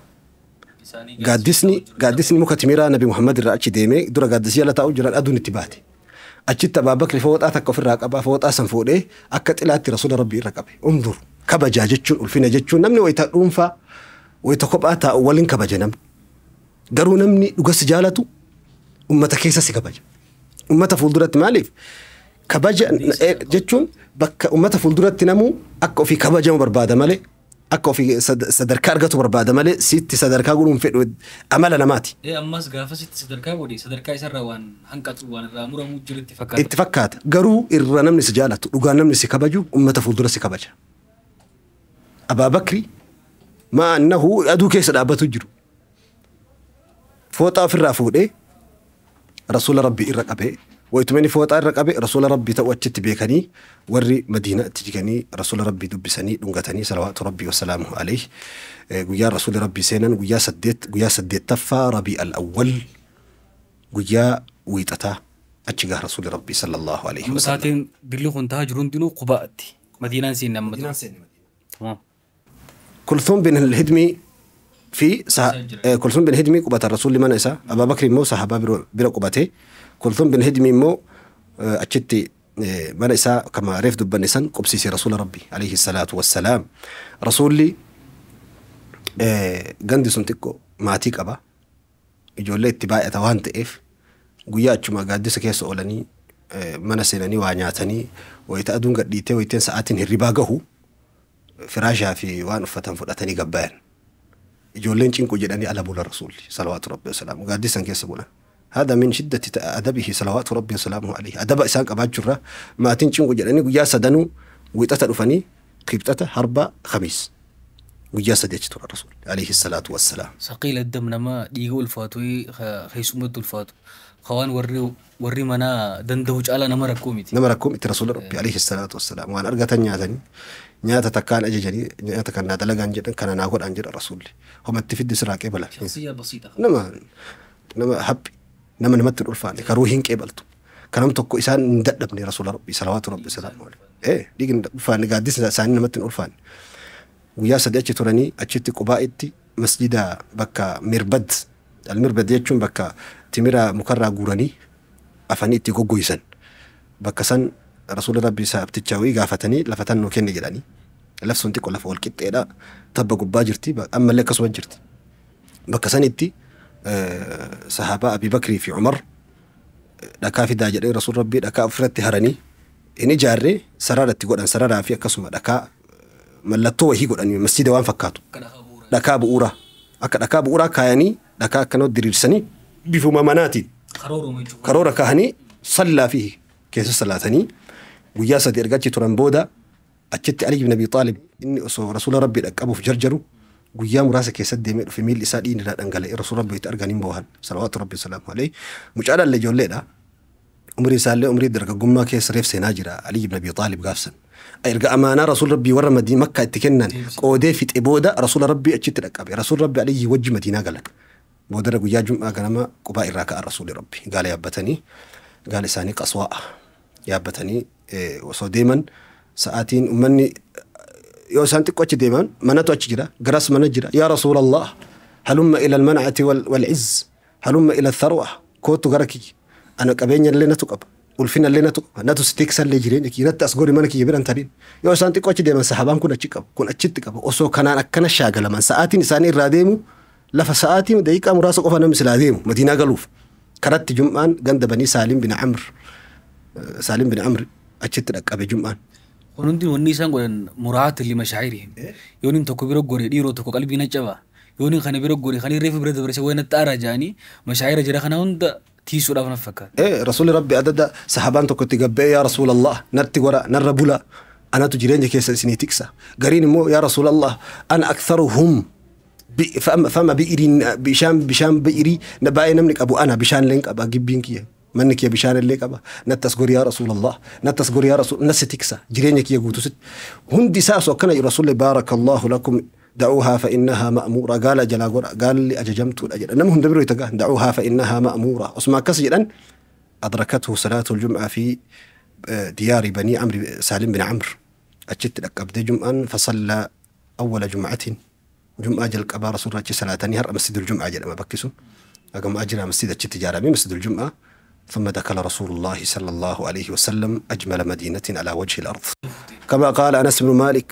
Gaaddisni muka timiraa Nabi Muhammad irraa achi deemee dura gaaddisni jala taa'u jiraan aduun itti baate. Achitti Abaa Bakri fooxaa takka ofirraa qaba. Fooxaa san fuudhee akka xilaatti Rasuula Rabbii irra qabe. Undur kabajaa jechuun ulfina jechuun namni wayita dhuunfaa wayita kophaa taa'u waliin kabaja namni. Garuu namni dhuga si jaalatu ummata keessa si kabaja. Ummata fuulduratti maaliif? Kabaja jechuun bakka ummata fuulduratti namuu akka ofii kabajamu barbaada malee akka ofii sadarkaa argatu barbaada malee sitti sadarkaa godhuun fedhu amala namaati. Ammas gaafa sitti sadarkaa godhe sadarkaa isarraa waan hanqatu waan irraa muramuu jiru itti fakkaata. Itti fakkaata. Garuu irra namni si jaalatu dhugaan namni si kabaju ummata fuuldura si kabaja. Abaa Bakri maa annahu aduu keessa dhaabbatu jiru. Fooxaa ofirraa fuudhee Rasuula Rabbii irra qabee waytumani fooxaa irra qabe Rasuula Rabbii ta'uu achitti beekanii warri Madiinaa itti jiganii Rasuula Rabbii dubbisanii dhungatanii salawaatu Rabbii wasalaamuhu alayhi. Guyyaa Rasuula Rabbii seenan guyyaa saddeet guyyaa saddeettaffaa Rabii al-awwal guyyaa wiixataa achi gaha Rasuula Rabbii sallallahu alayhi Amma wasallam. sa'aatiin dilli kun tahaa jiru hundinuu Qubaatti. Madiinaan seenne amma ture. Tamam. Kulthum bin al-Hidmi fi Kulthum bin Hidmi qubata Rasuulli mana isaa Abaa Bakri immoo sahabaa bira qubate. Kulthum bin Hidmi immoo achitti mana isaa kama reef dubbanne san qubsiise Rasuula Rabbii alayhi salaatu wassalaam. Rasuulli gandi sun xiqqoo maatii qaba. Ijoollee itti baay'ata waan ta'eef guyyaa achuma gaaddisa keessa oolanii mana seenanii waa nyaatanii wayita aduun gadhiitee wayiteen sa'aatiin hirribaa gahu firaashaa fi waan uffatan fudhatanii gabbayan. Ijoolleen cinqu jedhanii ala bulan Rasuulli salawaatu Rabbii wasalaamu gaaddisan keessa bulan. هذا من شدة أدبه صلوات ربي وسلامه عليه. أدب إسان قباجرة ما تنشنقو جلاني قيا سدنو ويتأتى رفني قبتة هربا خميس قيا سديت الرسول عليه الصلاة والسلام. ثقيل الدم نما ديقو الفاتوي خيسومة الفاتو خوان وري منا دندوج على نمر كوميتي نمر كوميتي رسول ربي عليه الصلاة والسلام. وأنا أرجع تنياتني نياتا تكان أججني نياتا كان نادلق أنجر كان ناقول أنجر الرسول هم التفيد سراك إبلا شخصية بسيطة نما حب نما نمت الألفان كروهين قبلته كلام تكو إنسان ندبني رسول ربي صلوات ربي سلامه عليه. إيه ديك الألفان قاعد سان نمت الألفان ويا صديقتي تراني أشتي قبائتي مسجد بكا مربد المربد يجون بكا تميرا مكرر غوراني أفني تيجو جويسن بكا سن رسول ربي سابتشاوي قافتني لفتنو كني جلاني لفسون تيكو لفول كت إلى طب قباجرتي أما اللي كسوان جرتي بكا سنتي صحابة أبي بكر في عمر دكا في داجر رسول ربي دكا أفرت هرني إني جاري سرارة تقول أن سرارة في كسوم دكا ملتو وهي يقول أني مسجد وان فكاتو دكا بؤرة أك دكا بؤرة كياني دكا كانوا دريرسني بفما مناتي كرورة كهني صلى فيه كيس صلاتني ويا صديق رجعت ترامبودا أتشت علي بن أبي طالب إني رسول ربي لك أبو في جرجرو guyyaa muraasa keessatti deemee dhufe miilli isaa dhiigni irraa dhangala'e rasuula rabbi itti arganiin boohan salawaatu rabbi salaamu alayhi. Mucaa dhallee ijoolleedha. Umrii isaallee umrii dargaggummaa keessa reef seenaa jira Ali ibn Abi Taalib gaafsan. Erga amaanaa rasuula rabbii warra Makkaa itti kennan qoodee fixe booda rasuula rabbii achitti dhaqqabe. Rasuula rabbi Aliyyi wajji Madiinaa galan. Boodarra guyyaa Jum'aa ganama qubaa irraa ka'an rasuulli rabbi gaala yaabbatanii gaala isaanii qaswaa'a yaabbatanii osoo deeman sa'aatiin uummanni yoo isaan xiqqoo achi deeman manatu achi jira garas mana jira yaa rasuulallah halumma ila almanacati wal'izz halumma ila altharwa kootu gara kiyya ana qabeenya illee natu qaba ulfina illee natu qaba natu si tiksallee jireenya kiyya natti as gori mana kiyya biran tariin yoo isaan xiqqoo achi deeman sahabaan kun achi qaba kun achitti qaba osoo kanaan akkana shaagalaman sa'aatiin isaanii irraa deemu lafa sa'aatii daqiiqaa muraasa qofa namni silaa deemu madiinaa galuuf karatti jum'aan ganda banii Saalim bin Amr Saalim bin Amr achitti dhaqqabe jum'aan. Hundi wanni isaan godhan muraata limashaa'irihim. Yooniin tokko bira gore dhiiroo tokko qalbii na caba. Yooniin kana bira gore kan reefu bira dabarse wayna xaaraa jaanii mashaa'ira jira kana hunda Tiisuudhaaf na fakkaata. Rasuulli Rabbi adada sahabaan tokko itti gabbee yaa Rasuulallah natti gora narra bula anatu jireenya keessa isinii tiksa. Gariin immoo yaa Rasuulallah ana aktharuhum fama bi'iriin bishaan bi'irii baay'ee namni qabu ana bishaan illee qaba gibbiin kiyya. Manni kiyya bishaan illee qaba natti as gori yaa Rasuulallah natti as gori yaa Rasuul nasi tiksa jireenya kiyya guutuu sitti. Hundi isaa osoo akkana Rasuulli baarakallahu lakum دعوها فإنها مأمورة قال جلا قال لي أججمت الأجل أنهم هم دبروا يتقاه دعوها فإنها مأمورة أسمع كسجدا أدركته صلاة الجمعة في ديار بني عمرو سالم بن عمرو أجت لك أبدي جمعا فصلى أول جمعة جمعة جل أبا رسول الله صلاة نهر مسجد الجمعة جل ما بكسو أقام أجل مسجد أجت تجارة مسجد الجمعة ثم دخل رسول الله صلى الله عليه وسلم أجمل مدينة على وجه الأرض كما قال أنس بن مالك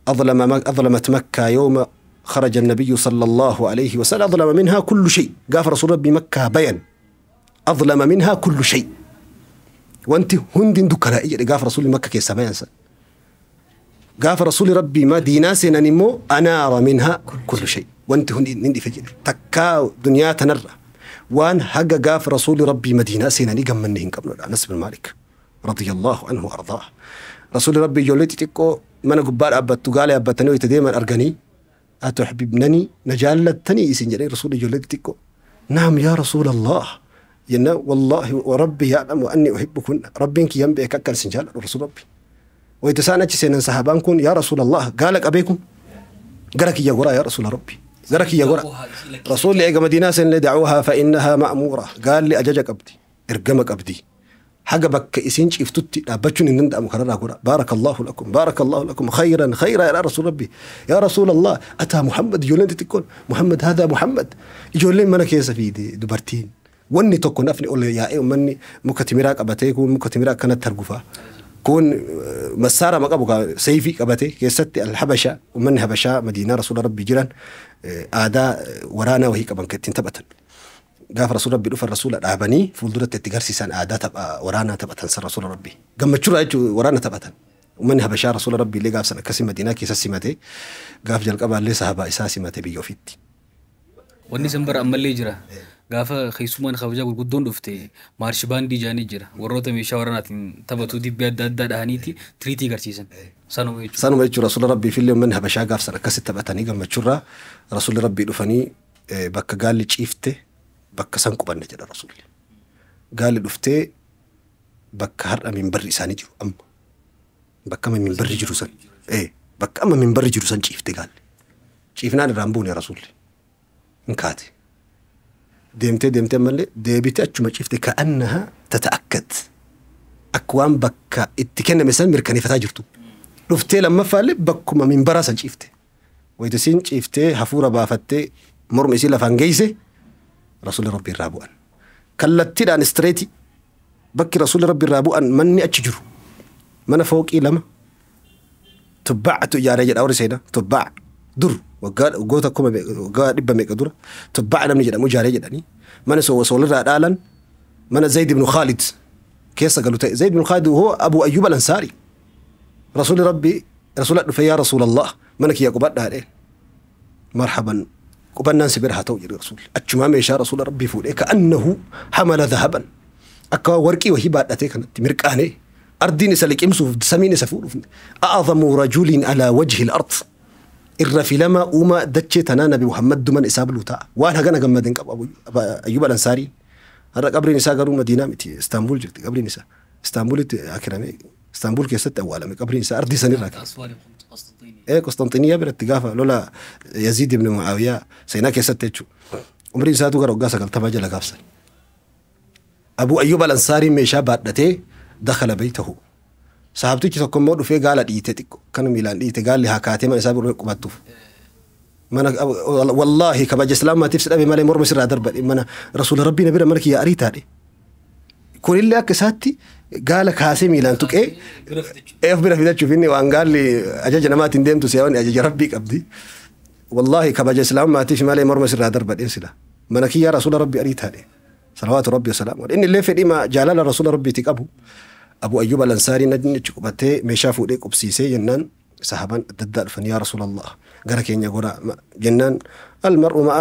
أظلمت مكة يوم خرج النبي صلى الله عليه وسلم أظلم منها كل شيء قاف رسول ربي مكة بيان أظلم منها كل شيء وأنت هند دكرائية قاف رسول مكة كيس بيان قاف رسول ربي مدينة سننمو أنار منها كل شيء وأنت هند نندي فجر تكا دنيا تنرى وان حق قاف رسول ربي مدينة سنني قم منهن قبل أنس بن مالك رضي الله عنه وأرضاه رسول ربي جولتي تكو mana gubbaa dhaabbattu gaala yaabbatanii wayita deeman arganii atuhibbinanii na jaallattanii isin jedhee rasuulli ijoollee xixiqqoo naam yaa rasuulallah jenna wallaahi wa rabbi ya'lamu anni uhibbukunna rabbiin kiyyan beeka akka isin jaalladhu rasuul rabbi wayita isaan achi seenan sahaabaan kun yaa rasuulallah gaala qabee kun gara kiyya goraa yaa rasuula rabbi gara kiyya goraa rasuulli eega madiinaa seenlee dacuuhaa fa innahaa ma'muura gaalli ajaja qabdi ergama qabdi حاجة بك إسين شفتتي أبتشون إن أنت مكرر أقول بارك الله لكم بارك الله لكم خيرا خيرا يا رسول ربي يا رسول الله أتى محمد جولين تكون محمد هذا محمد جولين ما أنا كيس في دي دبرتين وني تكون أفني أقول يا إيه مني مكتمراك أبتي كون مكتمراك كانت ترجفة كون مسارة ما قبوا سيفي أبتي كيست الحبشة ومن حبشة مدينة رسول ربي جيران أداء ورانا وهي كمان كتين تبتن قاف رسول ربي رفع الرسول العبني فولدرة تجارسي سان عادات تبقى ورانا تبقى تنسى رسول ربي قام تشرع ورانا تبقى ومنها بشار رسول ربي اللي قاف سنة كسي مدينة كيس سمته قاف جل قبل ليس هبا إساسي ما تبي يوفيتي wanni san bara ammallee jira. Gaafa keessummaan kabajaa gurguddoon dhufte maarshi baandii jaanii jira. Warroota meeshaa waraanaatiin taphatu dibbee adda addaa dhahaniiti tiriitii agarsiisan. Sanuma jechuudha. Sanuma jechuudha rasuula rabbii fi illee manni habashaa gaaf sana akkasitti taphatanii gammachuurraa rasuulli rabbii dhufanii bakka gaalli ciifte bakka san qubanne jedha rasuulli. Gaalli dhuftee bakka har'a minbarri isaanii jiru amma. Bakka amma minbarri jiru san. Bakka amma minbarri jiru san ciifte gaalli. Ciifnaan irraan buune rasuulli. Hin kaate. Deemtee deemtee ammallee deebitee achuma ciifte ka'annaha tata'akkad. Akka waan bakka itti kenname san mirkaneeffataa jirtu. Dhuftee lammaffaallee bakkuma minbaraa san ciifte. Wayita isiin ciiftee hafuura baafattee morma isii lafaan geesse rasuulli rabbi irraa bu'an. Kallattiidhaan istireetii bakki rasuulli rabbi irraa bu'an manni achi jiru. Mana fooqii lama tubba'atu ijaaree jedha warri seenaa tubba'a dur waggoota kuma waggaa dhibba meeqa dura tubba'a namni jedhamu ijaaree jedhanii mana soolirraa dhaalan mana Zayd ibn Khalid keessa galu ta'e Zayd ibn Khalid huwa Abu Ayyub al-Ansari rasuulli rabbi rasuula dhufe yaa rasuulallah mana kiyya qubadhaa jedheen marhaban qubannaan si bira haa ta'u jedhe rasuulli achumaa meeshaa rasuula rabbii fuudhee ka'annahu hamala dhahaban akka warqii wahii baadhatee kanatti mirqaanee ardiin isa liqimsuuf samiin isa fuudhuuf a'azamu rajulin alaa wajhi al-ard irra filamaa uumaa dachee tanaa nabi Muhammad duman isaa buluu ta'a waan hagana gammadeen qabu Ayyub al-Ansaarii har'a qabriin isaa garuu Madiinaa miti Istaanbul jirti qabriin isaa Istaanbulitti akirame Istaanbul keessatti awwaalame qabriin isaa ardii sanirraa Qosxanxiniyaa biratti gaafa lola Yaziid ibn Mu'aawiyaa seenaa keessatti jechuudha umriin isaatu gara waggaa 90 jala gaafsan Abu Ayyub al-Ansaarii meeshaa baadhatee dakhala baytahu sahabtichi tokko immoo dhufee gaala dhiite xiqqo kan miilaan dhiite gaalli haa kaatee mana isaa biroo qubattuuf mana wallaahi kabaja islaamaatiif si dhabe malee morma sirraa darbadhe mana rasuula rabbii na bira mana kiyya arii taadhe kunillee akka isaatti gaala kaasee miilaan tuqee of bira fidachuuf inni waan gaalli ajaja namaatiin deemtu si'aawwan ajaja rabbii qabdi wallaahi kabaja islaamaatiif malee morma sirraa darbadhe sila mana kiyya rasuula rabbii arii taadhe salawaatu rabbii wasalaamu inni illee fedhii jaalala rasuula rabbiiti qabu أبو أيوب الأنصاري نجني قبته مشى فوق قبسيسة جنان صحابان ضد الفن يا رسول الله قال كين يقول جنان المرء مع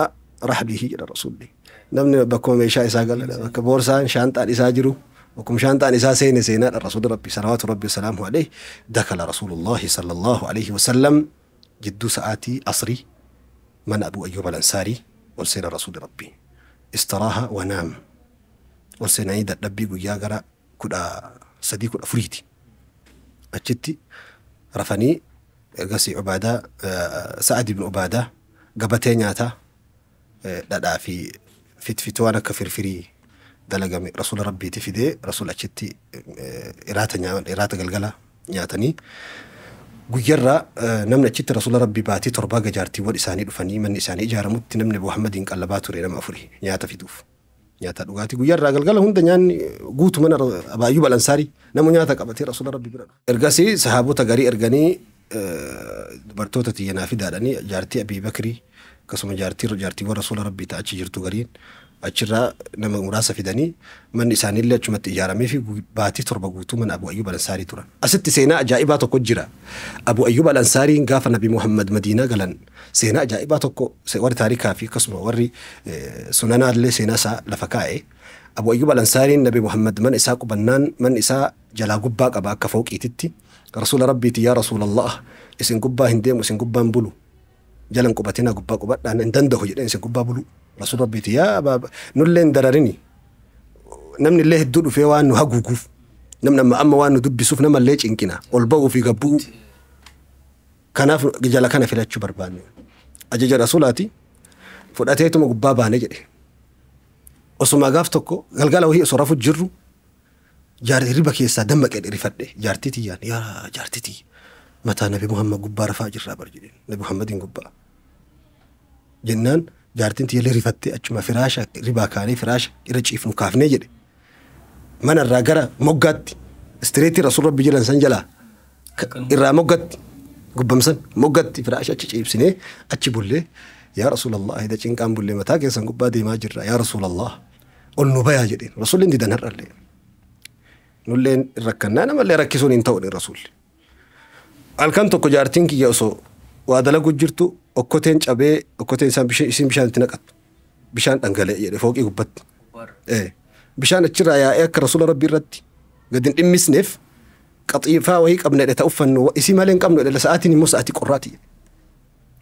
Rahlihi jedha Rasuulli. Namni bakkuma meeshaa isaa gala, bakka boorsaan shaanxaan isaa jiru, bakkuma shaanxaan isaa seene seenaadha Rasuulli Rabbi salawaatu Rabbi wasalaamu alayhi. Dakala Rasuulullahi sallallahu alayhi wasallam jidduu sa'aatii asrii mana Abu Ayyub al-Ansaarii ol seena Rasuulli Rabbi. Istiraaha wa naam. Ol seenanii dadhabbii guyyaa gara 13 14ti. Achitti rafanii ergasii Ubaadaa Sa'ad ibn Ubaadaa gabatee nyaataa dhadhaa fi fitfituu waan akka firfirii dalagame Rasuula Rabbiiti fidee Rasuul achitti iraata galgala nyaatanii guyyarraa namni achitti Rasuula Rabbii baatii 7 gajaartiiwwan isaanii dhufanii manni isaanii ijaaramutti namni Muhammadiin qallabaa ture nama 4 nyaata fiduuf. Nyaata dhugaatii guyyarraa galgala hunda nyaanni guutu mana Abaa Ayyub al-Ansaarii nama nyaata qabatee Rasuula Rabbii bira dhufe. Ergasii sahaabota garii erganii dubartoota tiyyanaa fidaadhanii jaartii Abii Bakrii akkasuma jaartiiwwan Rasuula Rabbii ta'a achi jirtu gariin achirraa nama muraasa fidanii manni isaaniillee achumatti ijaaramee fi baatii 7 guutuu mana Abu Ayyub al-Ansaarii turan. Asitti seenaa ajaa'ibaa tokko jira. Abu Ayyub al-Ansaariin gaafa Nabi Muhammad Madiinaa galan seenaa ajaa'ibaa tokko warri taarikaa fi akkasuma warri sunanaallee seenaa isaa lafa kaa'e. Abu Ayyub al-Ansaariin Nabi Muhammad mana isaa qubannaan manni isaa jalaa gubbaa qaba akka fooqiititti. Rasuula Rabbiiti yaa Rasuulallah isin gubbaa hin deemu isin gubbaan bulu. Jalan qubatina gubbaa qubadhaan hin danda'u jedheen isin gubbaa bulu. Rasuul Rabbiiti yaa baaba nullee hin dararini. Namni illee hedduu dhufee waan nu haguuguuf namni amma waan nu dubbisuuf namallee cinqina ol ba'uu fi gabbuu. Kanaaf jala kana filachuu barbaanne. Ajaja Rasuulaati fudhateetuma gubbaa baane jedhe. Osuma gaaf tokko galgala wahii osoo rafu jirru jaartii riba keessaa dammaqee rifadhe jaartii tiyyaan yaa jaartii tiyya mataa Nabi Muhammad gubbaa rafaa jirraa bar jedheen Nabi Muhammadiin gubbaa. Jennaan jaartiin tiyyallee rifattee achuma firaasha ribaa kaanee firaasha irra ciifnu kaafnee jedhe. Manarraa gara moggaatti istireetii Rasuul Rabbi jiran san jalaa irraa moggatti gubbamsan moggatti firaasha achi ciibsinee achi bullee yaa Rasuulallah hida cinqaan bullee mataa keessan gubbaa deemaa jirra yaa Rasuulallah ol nu bayaa jedheen Rasuulli hin didan har'allee. Nulleen rakkannaa namallee rakkisuun hin ta'u Rasuulli. Halkan tokko jaartiin kiyya osoo waa dalagu jirtu okkoteen cabee okkoteen isaan isin bishaan itti naqattu. Bishaan dhangala'e jedhe fooqii gubbatti. Bishaan achirraa yaa'ee akka Rasuula Rabbii irratti gadi hin dhimmisneef qaxiifaa wayii qabna jedhe ta'u uffannu isii malee hin qabnu jedhe sa'aatiin immoo sa'aatii qorraati jedhe.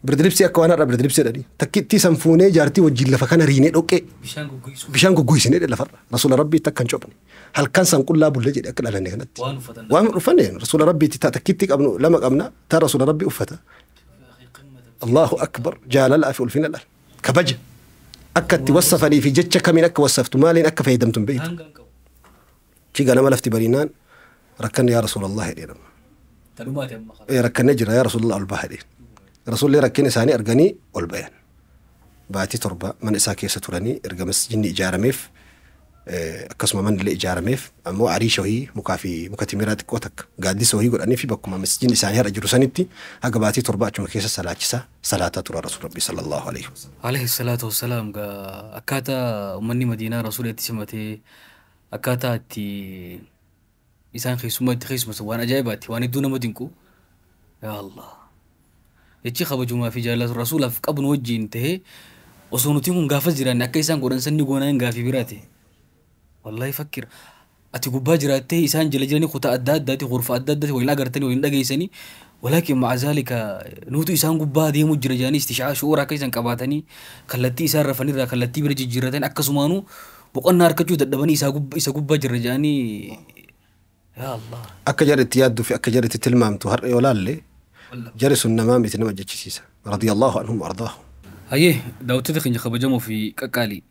Birdilibsii akka waan har'a birdilibsii jedhanii takkittii san fuunee jaartii wajjin lafa kana riinee dhoqqee bishaan goggoisinee jedhe lafarra Rasuula Rabbiitti akka hin cobne halkan san qullaa bulle jedhe akka dhalanne kanatti. Waan uffanne Rasuula Rabbiitti takkittii qabnu lama qabna ta Rasuula Rabbii uffata. Allahu akbar jaalala fi ulfina laal kabaja akka itti wassafanii fi jecha kamiin akka wassaftu maaliin akka fayyadamtu hin beektu. Chi ganama lafti bariinaan rakkanne yaa Rasuulallah jedhee nama. Rakkanne jira yaa Rasuulallah ol baha jedhee. Rasuulli rakkina isaanii arganii ol bayan. Baatii 7 mana isaa keessa turanii erga masjidni ijaarameef akkasuma manni illee ijaarameef ammoo ariisha wayii mukaa fi muka timiraa xiqqoo takka gaaddisa wayii godhanii fi bakkuma masjidni isaanii har'a jiru sanitti haga baatii 7 achuma keessa salaachisaa salaataa tura Rasuul Rabbi sallallahu alayhi wasallam. Alayhi salaatu wassalaam akkaataa uummanni Madiinaa Rasuula itti simatee akkaataa itti isaan keessummaa itti keessummaa waan ajaa'ibaati waan hedduu nama dinqu yaa Allah. Jechi kabajumaa fi jaalala Rasuulaaf qabnu wajjin tahee osoo nuti kun gaafas jiraanne akka isaan godhan sanni goonaan gaafii biraati. Wallahi fakkira. Ati gubbaa jiraattee isaan jala jiranii kutaa adda addaati غرفة adda addaati waliin agartanii waliin dhageessanii ولكن مع ذلك nuutu isaan gubbaa deemuu jira jedhanii istishaa shu'uura akka isaan qabaatanii kallattii isaan rafanirraa kallattii bira jijjiirratan akkasumaanuu boqonnaa harkachuu dadhabanii isa gubbaa jira jedhanii yaa Allah. Akka jarri itti yaadduu fi akka jarri itti tilmaamtu har'a yoo laalle jarri sun namaa miti nama jechisiisa. Radiyallahu anhum wa ardaahum. Hayyee daawwattoota keenya kabajamoo fi qaqqaalii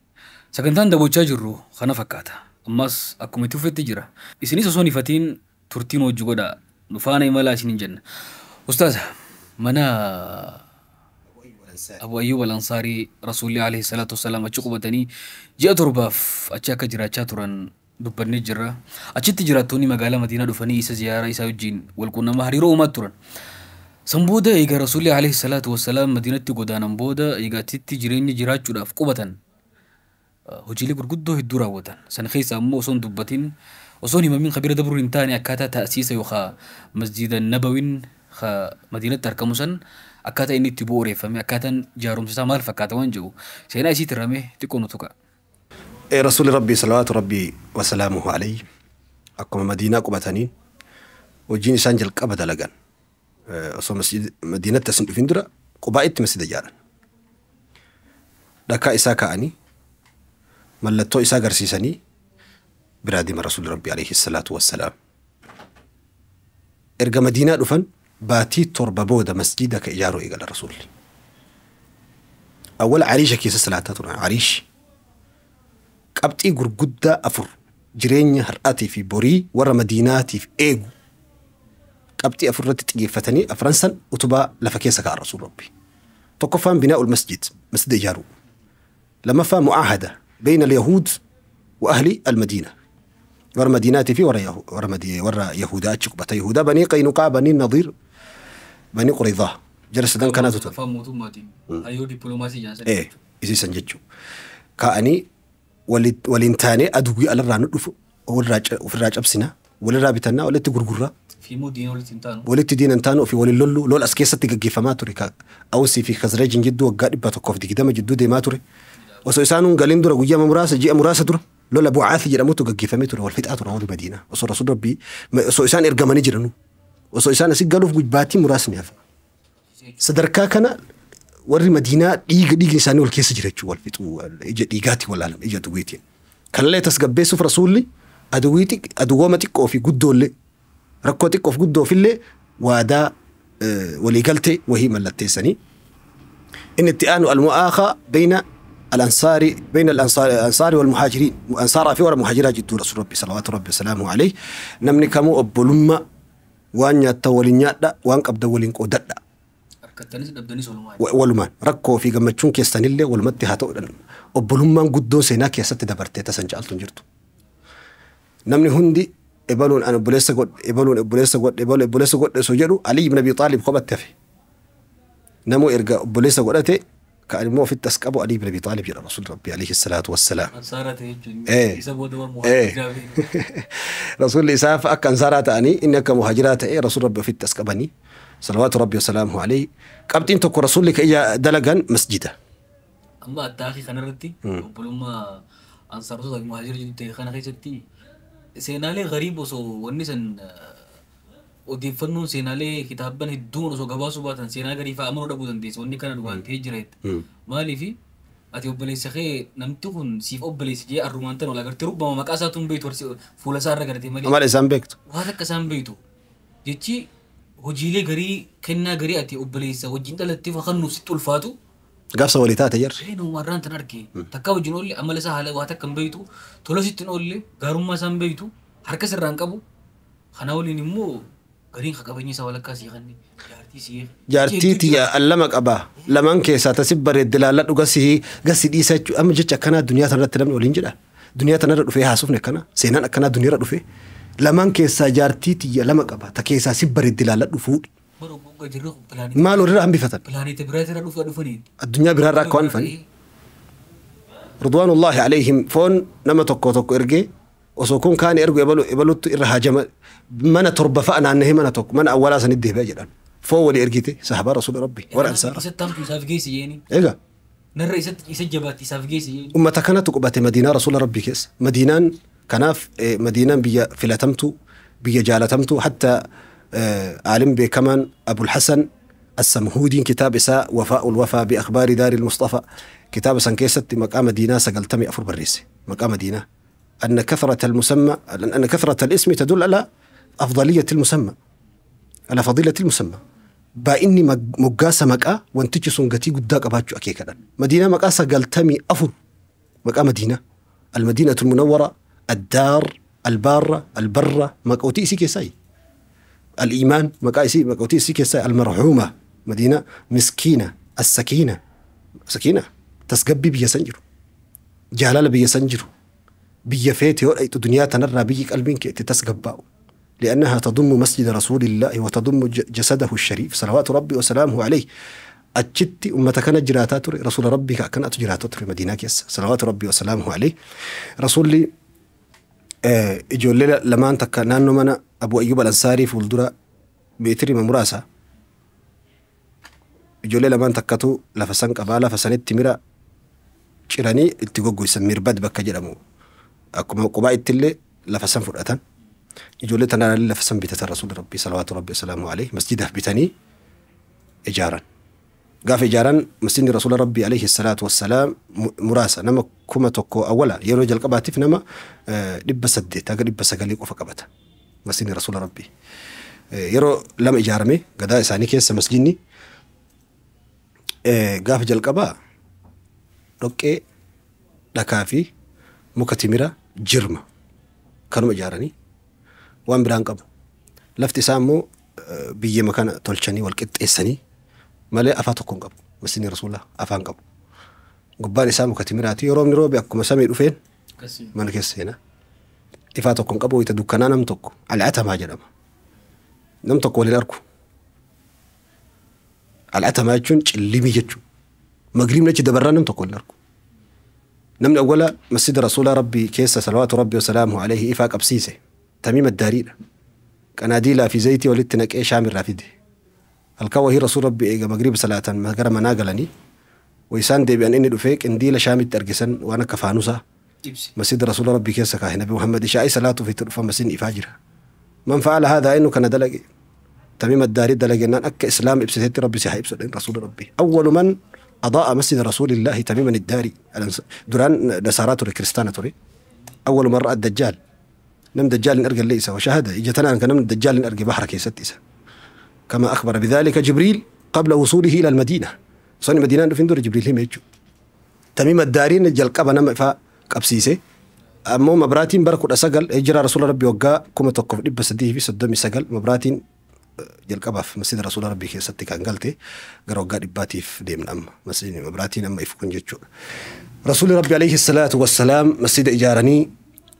sagantaan daawwachaa jirru kana fakkaata. Ammas akkuma itti fufetti jira. Isinis osoo hin ifatiin turtiin hojii godhaa nu faana imalaa isiniin jenna. Ustaaza mana Abu Ayyub al-Ansaarii Rasuulli alayhi salaatu wassalaam achi qubatanii ji'a 7 achi akka jiraachaa turan dubbannee jirra. Achitti jiraattonni magaalaa Madiinaa dhufanii isa ziyaaraa isaa wajjin wal quunnamaa hariiroo uumaa turan. San booda egaa Rasuulli alayhi salaatu wassalaam Madiinatti godaanan booda egaa achitti jireenya jiraachuudhaaf qubatan hojiilee gurguddoo hedduu raawwatan. San keessa ammoo osoo hin dubbatin osoo hin himamin kabira dabruu hin taane akkaataa ta'siisa yookaan masjida Nabawiin Madiinatti argamu san Akkaataa inni itti bu'uureffame, akkaataan ijaarumsa isaa maal fakkaata waan jiru seenaa isii tirramee xiqqoo nu tuqa. Rasuulli Rabbii salawaatu Rabbii wasalaamuhu alayhi akkuma Madiinaa qubataniin hojiin isaan jalqaba dalagan osoo Madiinatti as hin dhufin dura Qubaa'itti masjida ijaaran. Dhakaa isaa kaa'anii mallattoo isaa agarsiisanii biraa deeman Rasuulli Rabbii alayhi salaatu wassalaam. Erga Madiinaa dhufan baatii 7 booda masjida ka ijaaruu eegala Rasuulli. Awwala Ariisha keessa salaataa turan. Ariish qabxii gurguddaa 4 jireenya har'aatii fi borii warra Madiinaatiif eegu qabxii 4 irratti xiyyeeffatanii afran san utubaa lafa keessa kaa'an Rasuul Rabbi. Tokkoffaan binaa'ul masjid, masjida ijaaruu. Lammaffaa mu'aahada bayna al-yahuud wa ahli al-madiina. Warra Madiinaatii fi warra Yahudaa achi qubata. Yahudaa Banii Qaynuqaa, Banii Nadiir, Banii Quraydaa. Jara sadan kanaatu ture. Afaan mootummaatiin hariiroo dippiloomaasii ijaarsan. Isiisan jechuudha. Kaa'anii waliin taanee aduwwii alarraa nu dhufu ofirraa cabsina, walirraa bitannaa, walitti gurgurraa. Fi immoo diina walitti hin taanu. Walitti diina hin taanu, ofii waliin lollu. Lola as keessatti gaggeeffamaa ture. Awsii fi Khazrajin jidduu waggaa 120 jidduu deemaa ture. Osoo isaan hin galin dura guyyaa muraasa, ji'a muraasa dura lola Bu'aath jedhamutu gaggeeffamee ture. Wal fixaa ture warri Madiinaa. Osoo Rasuul Rabbii, osoo isaan ergamanii jiranuu. Osoo isaan asii galuuf baatii muraasni hafa. Sadarkaa kana warri Madiinaa dhiiga dhiigni isaanii wal keessa jira jechuudha. Wal fixuu ija dhiigaatti wal laalan ija aduwwiitiin. Kanallee tasgabbeessuuf Rasuulli aduwwooma xiqqoo fi guddoollee rakkoo xiqqoo fi guddoofillee waadaa waliigaltee wahii mallatteessanii. Inni itti aanu al-mu'aakhaa bayna al-ansaari bayna al-ansaari wal muhaajiriin ansaaraa fi warra muhaajiraa jidduu Rasuul Rabbi salawaatu Rabbi wasalaamu alayhi namni kamuu obbolummaa waan nyaattan waliin nyaadha, waan qabdan waliin qoodadha. Harkattanis dhabdanis walumaan. Walumaan rakkoo fi gammachuun keessanillee walumatti haa ta'uudhaan obbolummaan guddoon seenaa keessatti dabartee tasan caaltu hin jirtu. Namni hundi ebaluun an obboleessa godhe, ebaluun obboleessa godhe, ebaluun obboleessa godhe osoo jedhu Ali ibn Abi Xaalib kophatti hafe. Namuu erga obboleessa godhate kan immoo ofitti as qabu Ali ibn Abi Xaalib jedha Rasuul Rabbi alayhi salaatu wassalaam. Ansaaraa ta'e jechuun isa booda warra muhaajiraa fi Rasuulli isaaf akka ansaaraa ta'anii inni akka muhaajiraa ta'e Rasuul Rabbi ofitti as qabanii salawaatu Rabbi wasalaamuhu alayhi. Qabxiin tokko Rasuulli ka ija dalagan masjida. Amma attaaqii kanarratti obbolummaa ansaarota fi muhaajira jidduu ta'e kana keessatti seenaalee gariib osoo wanni san odeeffannoon seenaalee kitaabban hedduun osoo gabaasuu baatan seenaa garii fa'aa amanuu dhabuu dandeessa. Wanni kana dhugaan ta'ee jira jette. Maaliif ati obboleessa kee namti kun siif obboleessa jee arrumaan tan ol agartee rubbama maqaa isaatu hin beektu fuula isaa irra gartee malee. Amala isaan beektu. Waan akka isaan beektu jechi hojiilee garii kennaa garii ati obboleessa wajjin dhalatteef kan nuuf sitti ulfaatu. Gaafsa walii taate jarri. Seenuu warraan tan arge takka wajjin oolle amala isaa haala waa takka hin beektu, tola sitti hin oolle, gaarummaa isaa hin beektu, harka sirraa hin qabu. Kana waliin immoo gariin qabeenya isaa walakkaa sii kanne jaartii sii. Jaartii tiyya lama qaba. Lamaan keessaa tasib bareedde laalladhu gasi dhiisa jechuudha. Amma jecha akkanaa duniyaa tanarratti namni waliin jedha. Duniyaa tanarra dhufee haasofne akkanaa. Seenaan akkanaa duniyaarra dhufee. Lamaan keessaa jaartii tiyya lama qaba. Ta keessaa si bareedde laalladhu fuudhi. Maal walirraa hambifatan? Pilaaneeta biraatirraa dhufanii. Addunyaa biraarraa akka waan dhufanii. Ridwaanullaahi alayhim foon nama tokko tokko ergee osoo kun kaan ergu ebaluttu irra haajama mana 7 fa'a naannahee mana tokko mana awwalaa sanitti deebi'a jedhan. Foon walii ergite sahabaa Rasuula Rabbi warra ansaara. Isatti hamtu isaaf geessi jeeni. Egaa. Narra isa jabaatti isaaf geessi jeeni. Ummata kanatu qubate Madiinaa Rasuula Rabbi keessa. Madiinaan kanaaf Madiinaan biyya filatamtu biyya jaalatamtu hatta عالم بكمان أبو الحسن السمهودي كتاب إساء وفاء الوفاء بأخبار دار المصطفى كتاب سنكيست مقام مدينة سقلتمي أفر بريسي مقام مدينة أن كثرة المسمى أن كثرة الاسم تدل على أفضلية المسمى على فضيلة المسمى بإني مقاسة مقا وانتجي سنقتي قداك أباتشو أكيكا مدينة مقا سقلتمي أفر مقام مدينة المدينة المنورة الدار البارة البرة مقوتي سيكي الإيمان مقايسي مقوتي سيكي المرحومة مدينة مسكينة السكينة سكينة تسقبي بيا سنجر جلال بيا سنجر بيا فيتي دنيا تنرى بيك قلبين تتسقباو لأنها تضم مسجد رسول الله وتضم جسده الشريف صلوات ربي وسلامه عليه. أجدت أمتك جراتات رسول ربي كأنت جراتات في مدينة كيس صلوات ربي وسلامه عليه. رسول ijoollee lamaan takka naannoo mana Abu Ayyub al-Ansaarii fuuldura meetirii muraasa Ijoollee lamaan takkatu lafa san qabaa, lafa sanitti mira ciranii itti goggoysan, Mirbad bakka jedhamu. Akkuma Qubaa ittillee lafa san fudhatan. Ijoollee tanaan lafa san bitatan Rasuulli Rabbii salawaatu Rabbii salaamu alayhi masjidaaf bitanii ijaaran. Gaafa ijaaran masjidni Rasuula Rabbii alayhi salaatu wassalaam muraasa nama 1000 awwala yeroo jalqabaatiif nama 800 haga 900 qofa qabata. Masjidni Rasuula Rabbii. Yeroo lama ijaarame gadaa isaanii keessa masjidni gaafa jalqabaa dhoqqee, dhakaa fi muka timira jirma kanuma ijaaranii waan biraan qabu. Lafti isaa immoo biyyema kana tolchanii wal qixxeessanii malee afaa tokko hin qabu. Masjidni Rasuulaa afaan qabu. Gubbaan isaa muka timiraati. Yeroo inni roobe akkuma samii dhufeen mana keessa seena. Ifaa tokko hin qabu. Wayita dukkanaa nam tokko al'atamaa jedhama. Nam tokko waliin argu. Al'atamaa jechuun cillimii jechuudha. Magriibni achi dabarraa nam tokko waliin argu. Namni awwala masjida Rasuulaa Rabbii keessa salawaatu Rabbii wasalaamu alayhi ifaa qabsiise Tamiim Addaariidha. Qanaadiilaa fi zayitii walitti naqee Shaam irraa fide. Halkan wahii Rasuul Rabbii eega magriiba salaatan gara manaa galanii waysaan deebi'an inni dhufee qindiila Shaamitti argisan waan akka faanusaa masjida Rasuula Rabbii keessa kaahe. Nabi Muhammad ishaa'ii salaatuuf itti dhufa, masjidni ifaa jira. Man fa'ala haadhaa, inni kana dalage? Tamiim Addaarii dalagennaan akka Islaama ibsitetti Rabbi si haa ibsu jedhan Rasuula Rabbii. Awwalu man adaa'a masjida Rasuulillaahi Tamiiman Addaarii. Duraan nasaaraa ture, kiristaana ture. Awwalu man ra'a Dajjaal. Nam Dajjaal hin argalle isa washahada ija tanaan kan namni Dajjaal hin arge bahara keessatti isa. Kama akhbara bidhalika Jibriil qabla wusuulihi ila al-Madiina. Osoo inni Madiinaan dhufin dura Jibriil hime jechuudha. Tamiim Addaariin jalqaba nama ifaa qabsiise. Ammoo mabraatiin bara 19 hijiraa Rasuula Rabbii waggaa 1339 mabraatiin jalqabaaf masjida Rasuula Rabbii keessatti kan galte, gara waggaa dhibbaatiif deemna amma masjidni mabraatiin amma ifu kun jechuudha. Rasuulli Rabbi alayhi salaatu wassalaam masjida ijaaranii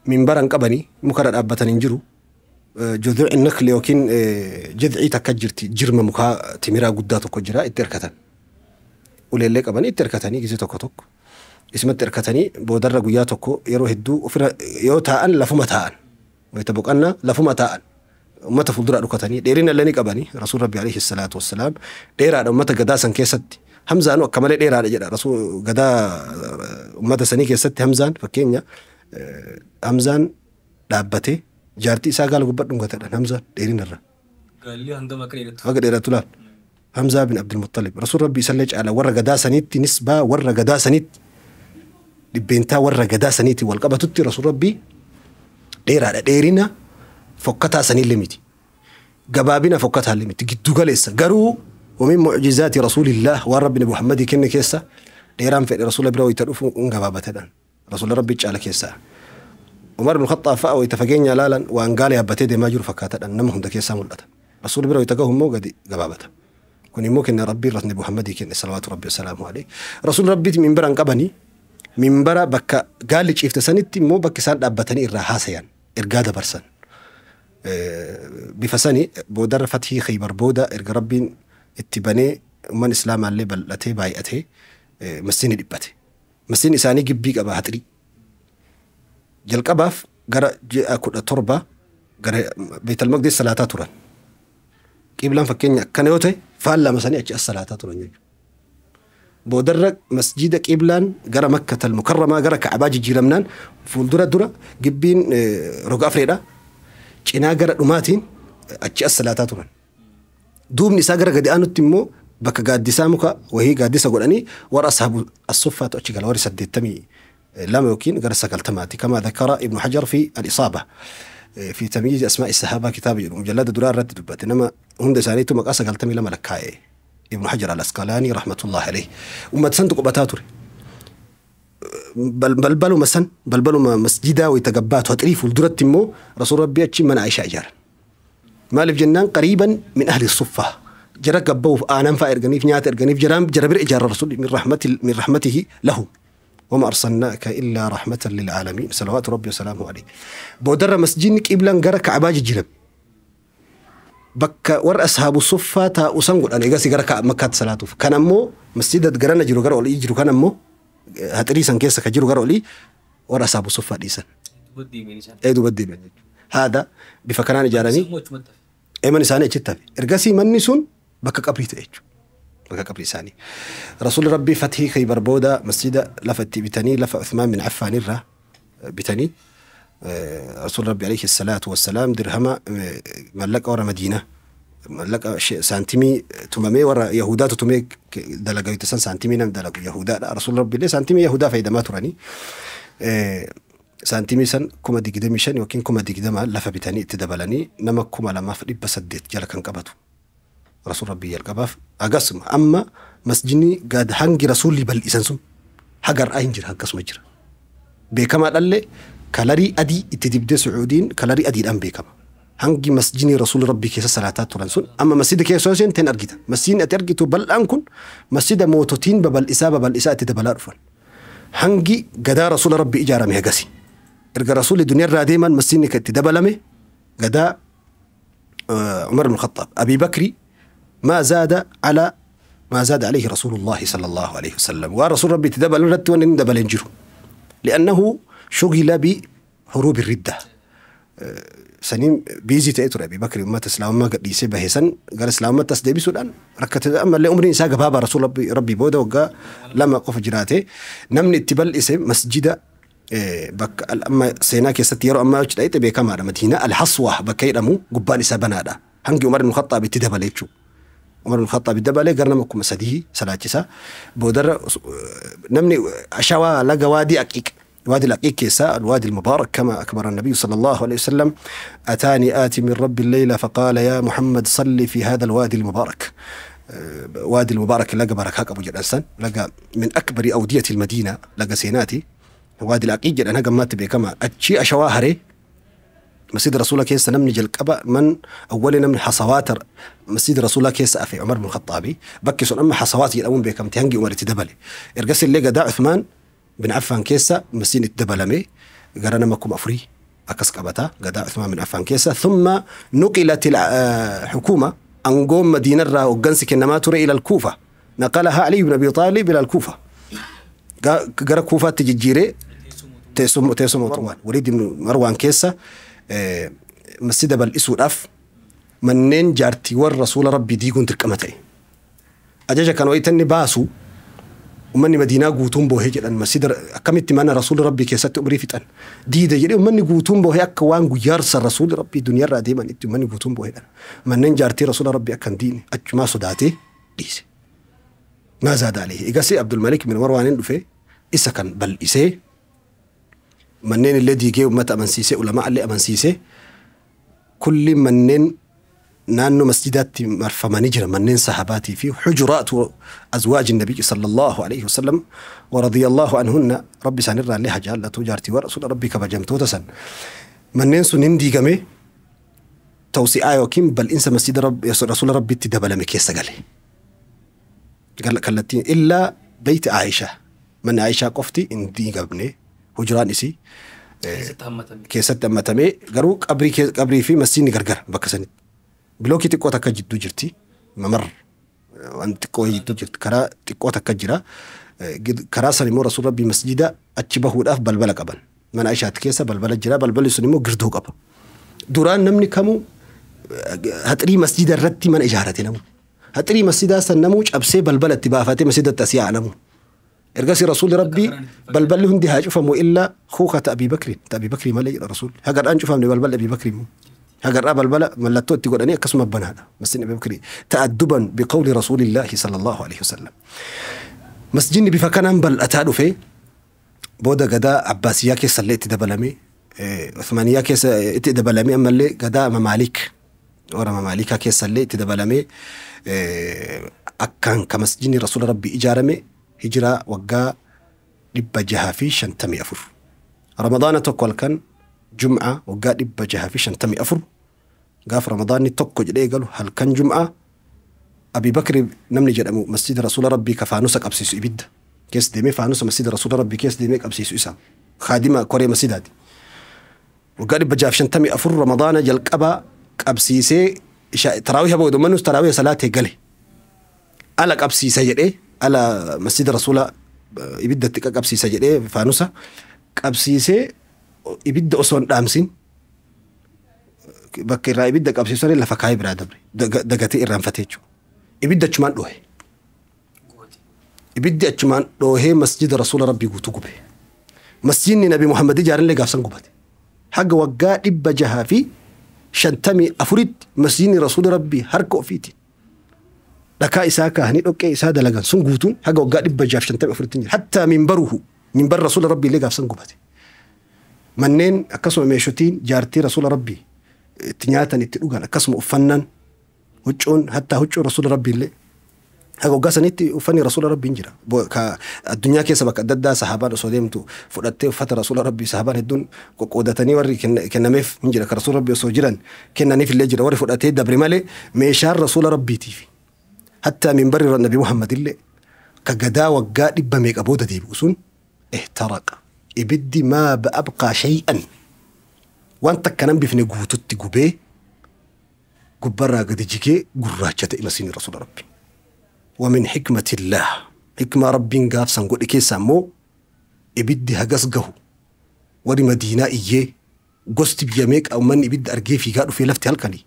minbara hin qabanii, mukarra dhaabbatanii hin jiru. Juduuci nakli yookiin jidcii takka jirti, jirma mukaa timiraa guddaa tokko jira, itti hirkatan. Uleellee qabanii itti hirkatanii gizee tokko tokko. Isumatti hirkatanii boodarra guyyaa tokko yeroo hedduu ofirra yoo taa'an lafuma taa'an. Wayita boqannaa lafuma taa'an. Ummata fuuldura dhukatanii dheerina illee ni qabanii. Rasuul Rabbi alayhi salaatu wassalaam dheeraadha ummata gadaa san keessatti. Hamzaanu akka malee dheeraadha jedha. Rasuul gadaa ummata sanii keessatti Hamzaan, fakkeenya, Hamzaan dhaabbatee jaartii isaa gaala gubbaa dhungatadhaan Hamzaan dheerina irra. Gaalli hangam akka dheeratu. Haga dheeratu laal. Hamzaa bin Abdul Muttalib. Rasuul Rabbi isallee caala warra gadaa saniitti, nisbaa warra gadaa saniitti, dhibbeentaa warra gadaa saniitti wal qabatutti Rasuul Rabbi dheeraadha. Dheerina fokkataa saniillee miti. Gabaabina fokkataallee miti. Giddu galeessa. Garuu ومن معجزات رسول الله waan Rabbi Nabi Muhammadii kenne keessa dheeraan fedhe Rasuula bira wayita dhufu hin gabaabatedhaan. Rasuula Rabbi caala keessaa. Umar bin Khattaab fa'a wayita fageenya ilaalan waan gaala yaabbatee deemaa jiru fakkaatadhaan nama hunda keessaa mul'ata. Rasuula bira wayita gahu immoo gadi gabaabata. Kun immoo kenna Rabbii Nabi Muhammadii kenne salawaatu Rabbi wasalaamu alayhi. Rasuula Rabbiiti minbara hin qabanii, minbara bakka gaalli ciifte sanitti immoo bakka isaan dhaabbatanii irraa haasayan, ergaa dabarsan. Bifa sani boodarra fathii Khaybar booda erga Rabbiin itti banee ummanni Islaamaallee bal'atee baay'atee masjidni dhiphate. Masjidni isaanii gibbii qaba, haxirii. Jalqabaaf gara ji'a 17 gara Beetal Maqdis salaataa turan. Qiblaan fakkeenya akkana yoo ta'e faallama sanii achi as salaataa turan jechuudha. Boodarra masjida qiblaan gara Makkatal Mukarramaa, gara Ka'abaa jijjiiramnaan fuuldura dura gibbiin roga afreedha. Cinaa gara dhumaatiin achi as salaataa turan. Duubni isaa gara gadi aanutti immoo bakka gaaddisaa muka wahii gaaddisa godhanii warra ashaabu as-suffaatu achi gala, warri 82 yookiin gara 90ti, kama dhakara Ibnu Hajar fi al-Isaaba fi tamyiiz asmaa'i sahaabaa kitaaba jedhu mujallada duraa irratti dubbate. Nama hunda isaaniitu maqaa 92 lakkaa'e Ibnu Hajar al-Asqalaanii rahmatullahi alayhi. Ummata santu qubataa ture. Balbaluma san, balbaluma masjidaa wayita gabbaatu haxirii fuulduratti immoo Rasuul Rabbii achi mana Aishaa ijaaran. Maaliif jennaan qariiban min ahli suffaa. Jara gabba'uuf aanan fa'a erganiif, nyaata erganiif, jaraan jara bira ijaarra Rasuulli min rahmatihi lahum. وما أرسلناك إلا رحمة للعالمين صلوات ربي وسلامه عليه. Boodarra masjidni qiblaan gara Ka'abaa jijjiirame. Bakka warra ashaabu suffaa taa'u san godhan eegas gara Makkaatti salaatuuf. Kan ammoo masjida garana jiru, gara olii jiru, kan ammoo haxirii san keessa ka jiru gara olii warra ashaabu suffaa dhiisan. Ee, duuba deebi'an jechuudha. Haada bifa kanaan ijaaranii eeman isaanii achitti hafe. Ergasii manni sun bakka qabrii ta'e jechuudha. Bakka qabri isaanii. Rasuulli Rabbii fathii Khaybar booda masjida lafa itti bitanii lafa Uthmaan bin Affaan irraa bitanii Rasuulli Rabbii alayhi salaatu wassalaam dirhama mallaqa warra Madiinaa mallaqa saantimii tumamee warra Yahudaatu tumee dalagaa san saantimii nam dalagu Yahudaadha. Rasuulli Rabbii illee saantimii Yahudaa fayyadamaa turanii. Saantimii san 25,000 yookiin 20,000 lafa bitanii itti dabalanii nama 2,800 jala kan qabatu. Rasuul Rabbii jalqabaaf akkasuma amma masjidni gad hangi rasuulli bal'isan sun hagar'aa hin jira akkasuma jira. Beekamaa dhallee kalarii adii itti dibdee Sucuudiin kalarii adiidhaan beekama. Hangi masjidni rasuulli Rabbii keessa salaataa turan sun amma masjida keessa yoo seente hin argita. Masjidni ati argitu bal'aan kun masjida moototiin babal'isaa babal'isaa itti dabalaa dhufan. Hangi gadaa rasuula Rabbii ijaarame hagasi. Erga rasuulli duniyaarraa deeman masjidni kan itti dabalame gadaa Umar ibn Khattaab. Abii Bakri ما زاد على ما زاد عليه رسول الله صلى الله عليه وسلم ورسول ربي تدبل رد وان دبل ينجره لأنه شغل بحروب الردة سنين بيزي تأتر أبي بكر ما تسلام ما قد يسيبه سن قال اسلام ما تسدي سودان ركت أما اللي أمرين ساق بابا رسول ربي ربي بودا وقا لما قف جراته نمني تبل اسم مسجد بك أما سيناك يستيرو أما وجدت بكاميرا مدينة الحصوة بكيرمو قبان سبنادا هنجي عمر بن الخطاب تدبل يتشو عمر بن الخطاب دبله قرنا مكم سديه سلاجسا بودر نمني أشوا لقى وادي أكيك وادي الأكيك كيسا الوادي المبارك كما أكبر النبي صلى الله عليه وسلم أتاني آتي من رب الليلة فقال يا محمد صلي في هذا الوادي المبارك وادي المبارك لقى بركاك أبو جلسان لقى من أكبر أودية المدينة لقى سيناتي وادي الأكيك أنا قمت به كما أتشي أشواهري مسجد رسول الله كيس نمني جلقبا من أول من حصوات مسجد رسول الله كيس أفي عمر بن الخطابي بكي سن أما حصوات يلأون بكم تهنجي عمر تدبلي إرجس اللي قدا عثمان بن عفان كيسا مسجد الدبلمي قرنا مكم أفري أكس قبتا قدا عثمان بن عفان كيسا ثم نقلت الحكومة أنقوم مدينة را وقنسك إنما ترى إلى الكوفة نقلها علي بن أبي طالب إلى الكوفة قرا كوفة تجيري تيسوم مروان وليد بن مروان كيسا مسجد بالإسود أف منين جارتي والرسول ربي ديكون تركمتي أجاجا كانوا يتني باسو ومني مدينة قوتون بوهي جدًا مسجد كم تمنى رسول ربي كيست أمري فتن دي ده جدي ومني قوتون بوهي أكوان قيارس الرسول ربي دنيا رادي من إنت مني قوتون بوهي منين جارتي رسول ربي أكن ديني أجمع صداتي ديس ما زاد عليه إجاسي عبد الملك من مروان دفي إسا كان بل إسي منين اللي ديجي وما تأمنسيسي ولا ما اللي أمنسيسي كل منين نانو مسجدات مرفماني جرا منين صحاباتي فيه حجرات أزواج النبي صلى الله عليه وسلم ورضي الله عنهن ربي سنرى لها جالة جارتي ورسول ربي كبجمتو تسن منين سنين ديجمي توسيع وكيم بل إنسى مسجد رب رسول ربي تدبل مكيس قالي قال كلتين إلا بيت عائشة من عائشة قفتي إن ديجبني هجران إسي كيست أمتمي قرو قبري في مسجد قرقر بكسنت بلوكي تقوى تكجد جرتي ممر وأنت تقوى جرت كرا تقوى تكجرا كرا سلمو رسول ربي مسجدا أتشبه الأف بلبلة قبل من عائشة كيسة بلبلة جرا بلبلة سلمو قردو قبل دوران نمني كمو هتري مسجد الرتي من إجارتي نمو هتري مسجد سنموج أبسي بلبلة تبافاتي مسجد التسيع نمو إرجاسي رسول ربي بلبل هندي هاج فمو إلا خوخة أبي بكر أبي بكر مالي رسول هجر أنشوف من بلبل أبي بكر مو هجر أبا البلاء ملتو تقول أني قسم بنانا مسجد أبي بكر تأدبا بقول رسول الله صلى الله عليه وسلم مسجد بفكان بل أتادو في بودا قدا عباسية كيس اللي تدبلمي عثمانية كيس تدبلمي أما اللي قدا مماليك ورا مماليكا كيس اللي تدبلمي أكان كمسجد رسول ربي إجارمي هجرة وقا 654 رمضان تقول كان جمعة وقا 654 قاف رمضان تقو جدي قالوا هل كان جمعة أبي بكر نمني جدمو مسجد رسول ربي كفانوسك أبسيسو إبد كيس ديمي فانوس مسجد رسول ربي كيس ديمي أبسيسو إسام خادمة كوري مسجد هادي وقال 654 رمضان جلق أبا أبسيسي تراويح أبو دمنوس تراويح صلاة قالي ألك أبسيسي جدي على مسجد رسول إبد تك أبسيسي جدي فانوسا أبسيسي إبد أصلا دامسين بكرة إبد أبسيسي لفكاي برادبري دقتي إيران فتيجو إبد شمان دوه Ibiddi achumaan dhoohee masjida Rasuula Rabbii guutuu gube. Masjidni Nabi Muhammad ijaaranillee gaafsan gubate. Haga waggaa 654tti masjidni Rasuula Rabbii harka ofiitiin dhakaa isaa kaahanii dhoqqee isaa dalagan sun guutuun haga waggaa 654tti hin jira. Hattaa minbaruhu minbar Rasuula Rabbii illee gaafsan gubate. Manneen akkasuma meeshotiin jaartii Rasuula Rabbii itti nyaatan itti dhugan akkasuma uffannaan huccuun hattaa huccuun Rasuula Rabbii illee haga waggaa sanitti uffanni Rasuula Rabbii hin jira. Addunyaa keessa bakka adda addaa sahaabaan osoo deemtu fudhattee uffata Rasuula Rabbii sahaabaan hedduun qoqqoodatanii warri kennameef hin jira. Ka Rasuula Rabbii osoo jiran kennaniif illee jira. Warri fudhatee dabre malee meeshaan Rasuula Rabbiitiif. Hattaa minbarri Nabi Muhammad illee ka gadaa waggaa dhibba meeqa booda deebi'u sun ihtaraqa. Ibiddi maa abqaa shay'an waan takka nan bifne guututti gubee gubbarraa gadi jigee gurraacha ta'e masiin Rasuula Rabbii. ومن حكمة الله حكمة ربي قاف سنقول كيسا مو إبدي هجس جهو وري مدينة إيه قست بيميك أو من إبد أرجي في قالوا في لفتي هالكني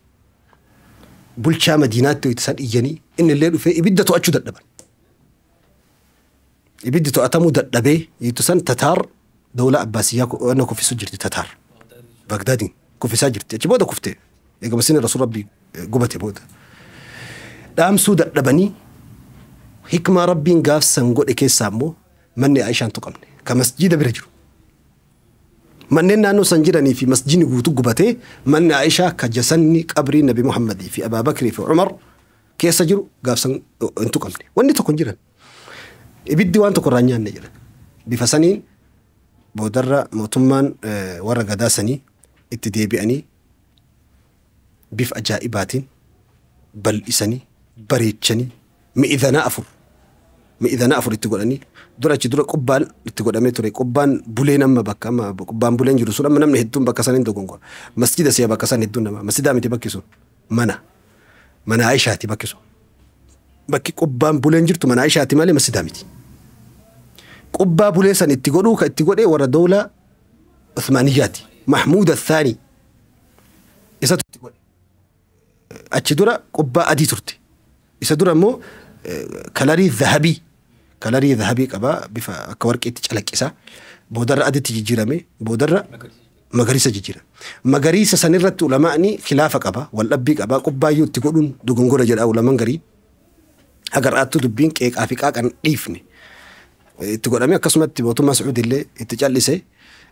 بلشا مدينة تيتسان إيجاني إن الليل في إبد تؤجد اللبن إبد تؤتمو دلبي يتسان تتار دولة عباسية أنا كوفي سجرتي تتار بغدادي كوفي سجرتي أجيبودا كوفتي إذا مسين الرسول ربي قبتي بودا دامسو دلبني حكمة ربي قاف سنقول كيس سامو مني عايشان تقمني كمسجد برجل مننا أنه سنجرني في مسجد قوتو قبته من عائشة كجسني قبري نبي محمد في أبا بكر في عمر كيس جرو قاف سن انتو قمني واني تكون جرن إبدي وان تكون رانيان نجرن بفسنين بودرة موتمان ورا قداسني اتديبئني بف أجائبات بل إسني بريتشني مئذنا أفر مئذنا أفر تقولني درا درا قبال تقول أمي ترى قبان بولين أما بكا ما قبان بولين جرسول أما نمني هدون بكا سنين دوغونغور مسجد سيا بكا سنين هدون ما مسجد أمي تبكي سون منا منا عائشة تبكي سون بكي قبان بولين جرتو منا عائشة تمالي مسجد أمي قبا بولين سن تقولوا كتقول إيه ورا دولة عثمانيات محمود الثاني إذا تقول أتشدورا قبا أدي ترتي إذا دورا مو كالاري ذهبي كالاري ذهبي كبا بفا كورك إتش إسا بودر أدي تجيرامي بودر مغريسة جيرا مغريسة سنرت علماءني خلافة كبا والأبي كبا قبا يو تقولون دوغونغورا جل أو لمنغري هجر أتو دبين كيك أفيكا كان إيفني تقول أمي قسمت بوتو مسعود اللي اتجلسه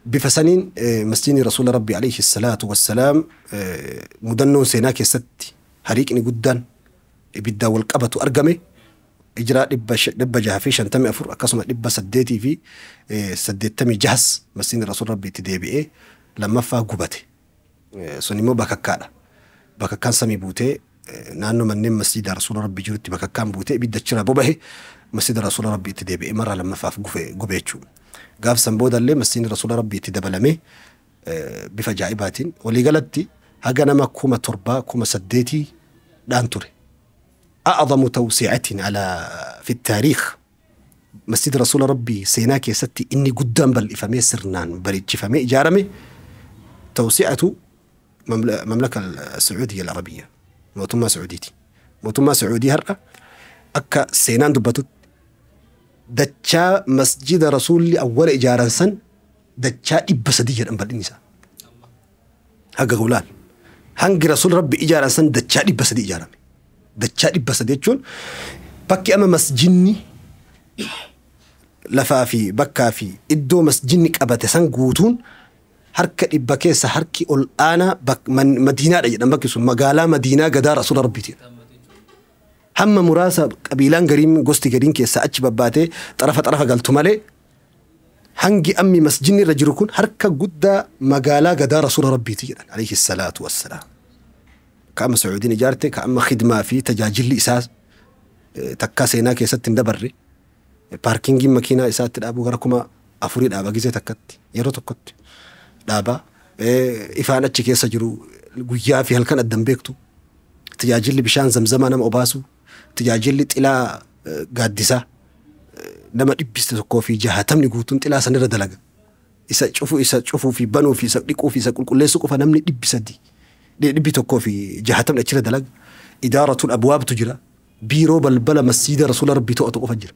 بفسنين مسجين رسول ربي عليه الصلاة والسلام مدنون سيناك ست هريك إني جدا بدا والقبة أرجمه إجراء لبا جهفي شنتمي أفر أقسم لبا سديتي في سديتمي جهز مسجين رسول ربي تدي إيه لما فا جبته سنيمو بككالا بككان سمي بوتي نانو من مسجد رسول ربي جرتي بككان بوتي بدا تشرب به مسجد رسول ربي تدي إيه مرة لما فا جبتشو قاف سنبودا اللي مسجد رسول ربي تدبلمه بفجائبات ولي قالتي هجنا ما كوما تربا كوما سديتي دانتوري أعظم توسعة على في التاريخ مسجد رسول ربي سيناك يا ستي إني قدام بالإفامي سرنان بريد فمي جارمي توسعة مملكة السعودية العربية موتما سعوديتي موتما سعودي هرقة أكا سينان دبتوت دتشا مسجد رسول أول إجارة سن دتشا إبسدية أمبر النساء هجا غولان هنج رسول ربي إجارة سن دتشا إبسدي إجارة دتشا إبسدي تشون بكي أما مسجني لفافي بكافي إدو مسجنك أبتسن قوتون حركة إبكيس حركة الآن بك من مدينة رجل بكي مقالة مدينة قدار رسول ربي تير هم مراسة قبيلان قريم قستي قريم كيسا أتش بباتي طرفة طرفة قالتو مالي هنجي أمي مسجني رجلكون حركة قد مقالة قدار رسول ربي تير عليه الصلاة والسلام كأما سعودين جارتي كأما خدمة في تجاجل إساس تكاسينا كيسا تندبري باركينجي ماكينة إساس تلعبو غركما أفريد أبا جيزة تكت يرو تكت دابا إفانة كيسا جرو قويا في هالكان أدم بيكتو تجاجل بشان زمزمة نم أباسو تجاجل إلى قادسة نما إبست كوفي جهة تمني قوتون إلى سنرى دلقة إسا تشوفوا إسا تشوفوا في بنو في سقلقوا في سقل كل سوق فنمني إبست دي إبتو كوفي جهة تمني أشرا دلقة إدارة الأبواب تجرى بيرو بلبلة مسجد رسول ربي تؤتو فجر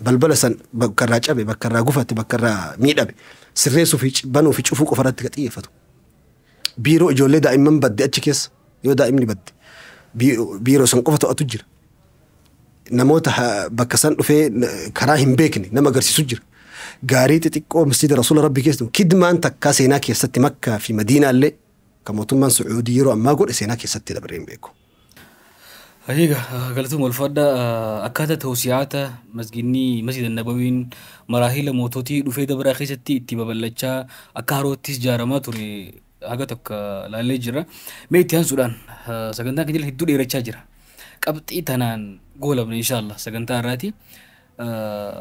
Balbala san bakka irraa cabe, bakka irraa gufate, bakka irraa miidhame sirreessuu fi banuu fi cufuu qofa irratti ka xiyyeeffatu. Biiroo ijoollee daa'imman badde achi keessa yoo daa'imni badde biiroo san qofa to'atu jira. Namoota bakka san dhufee karaa hin beekne nama agarsiisu jira. Gaarii xixiqqoo masjida Rasuula Rabbii keessa kidmaan takkaa seenaa keessatti Makkaa fi Madiinaa illee kan mootummaan Su'uudii yeroo ammaa godhe seenaa keessatti dabaree hin beeku. Egaa galatooma ulfaadha akkaataa tawsiyaata masginni masjida Nabawiin maraahila moototii dhufee dabaraa keessatti itti babal'achaa akka haroottis ijaaramaa ture haga tokko laallee jira. Mee itti aansuudhaan sagantaan keenya hedduu dheerachaa jira. Qabxii tanaan goolabne inshaallah sagantaa irraati.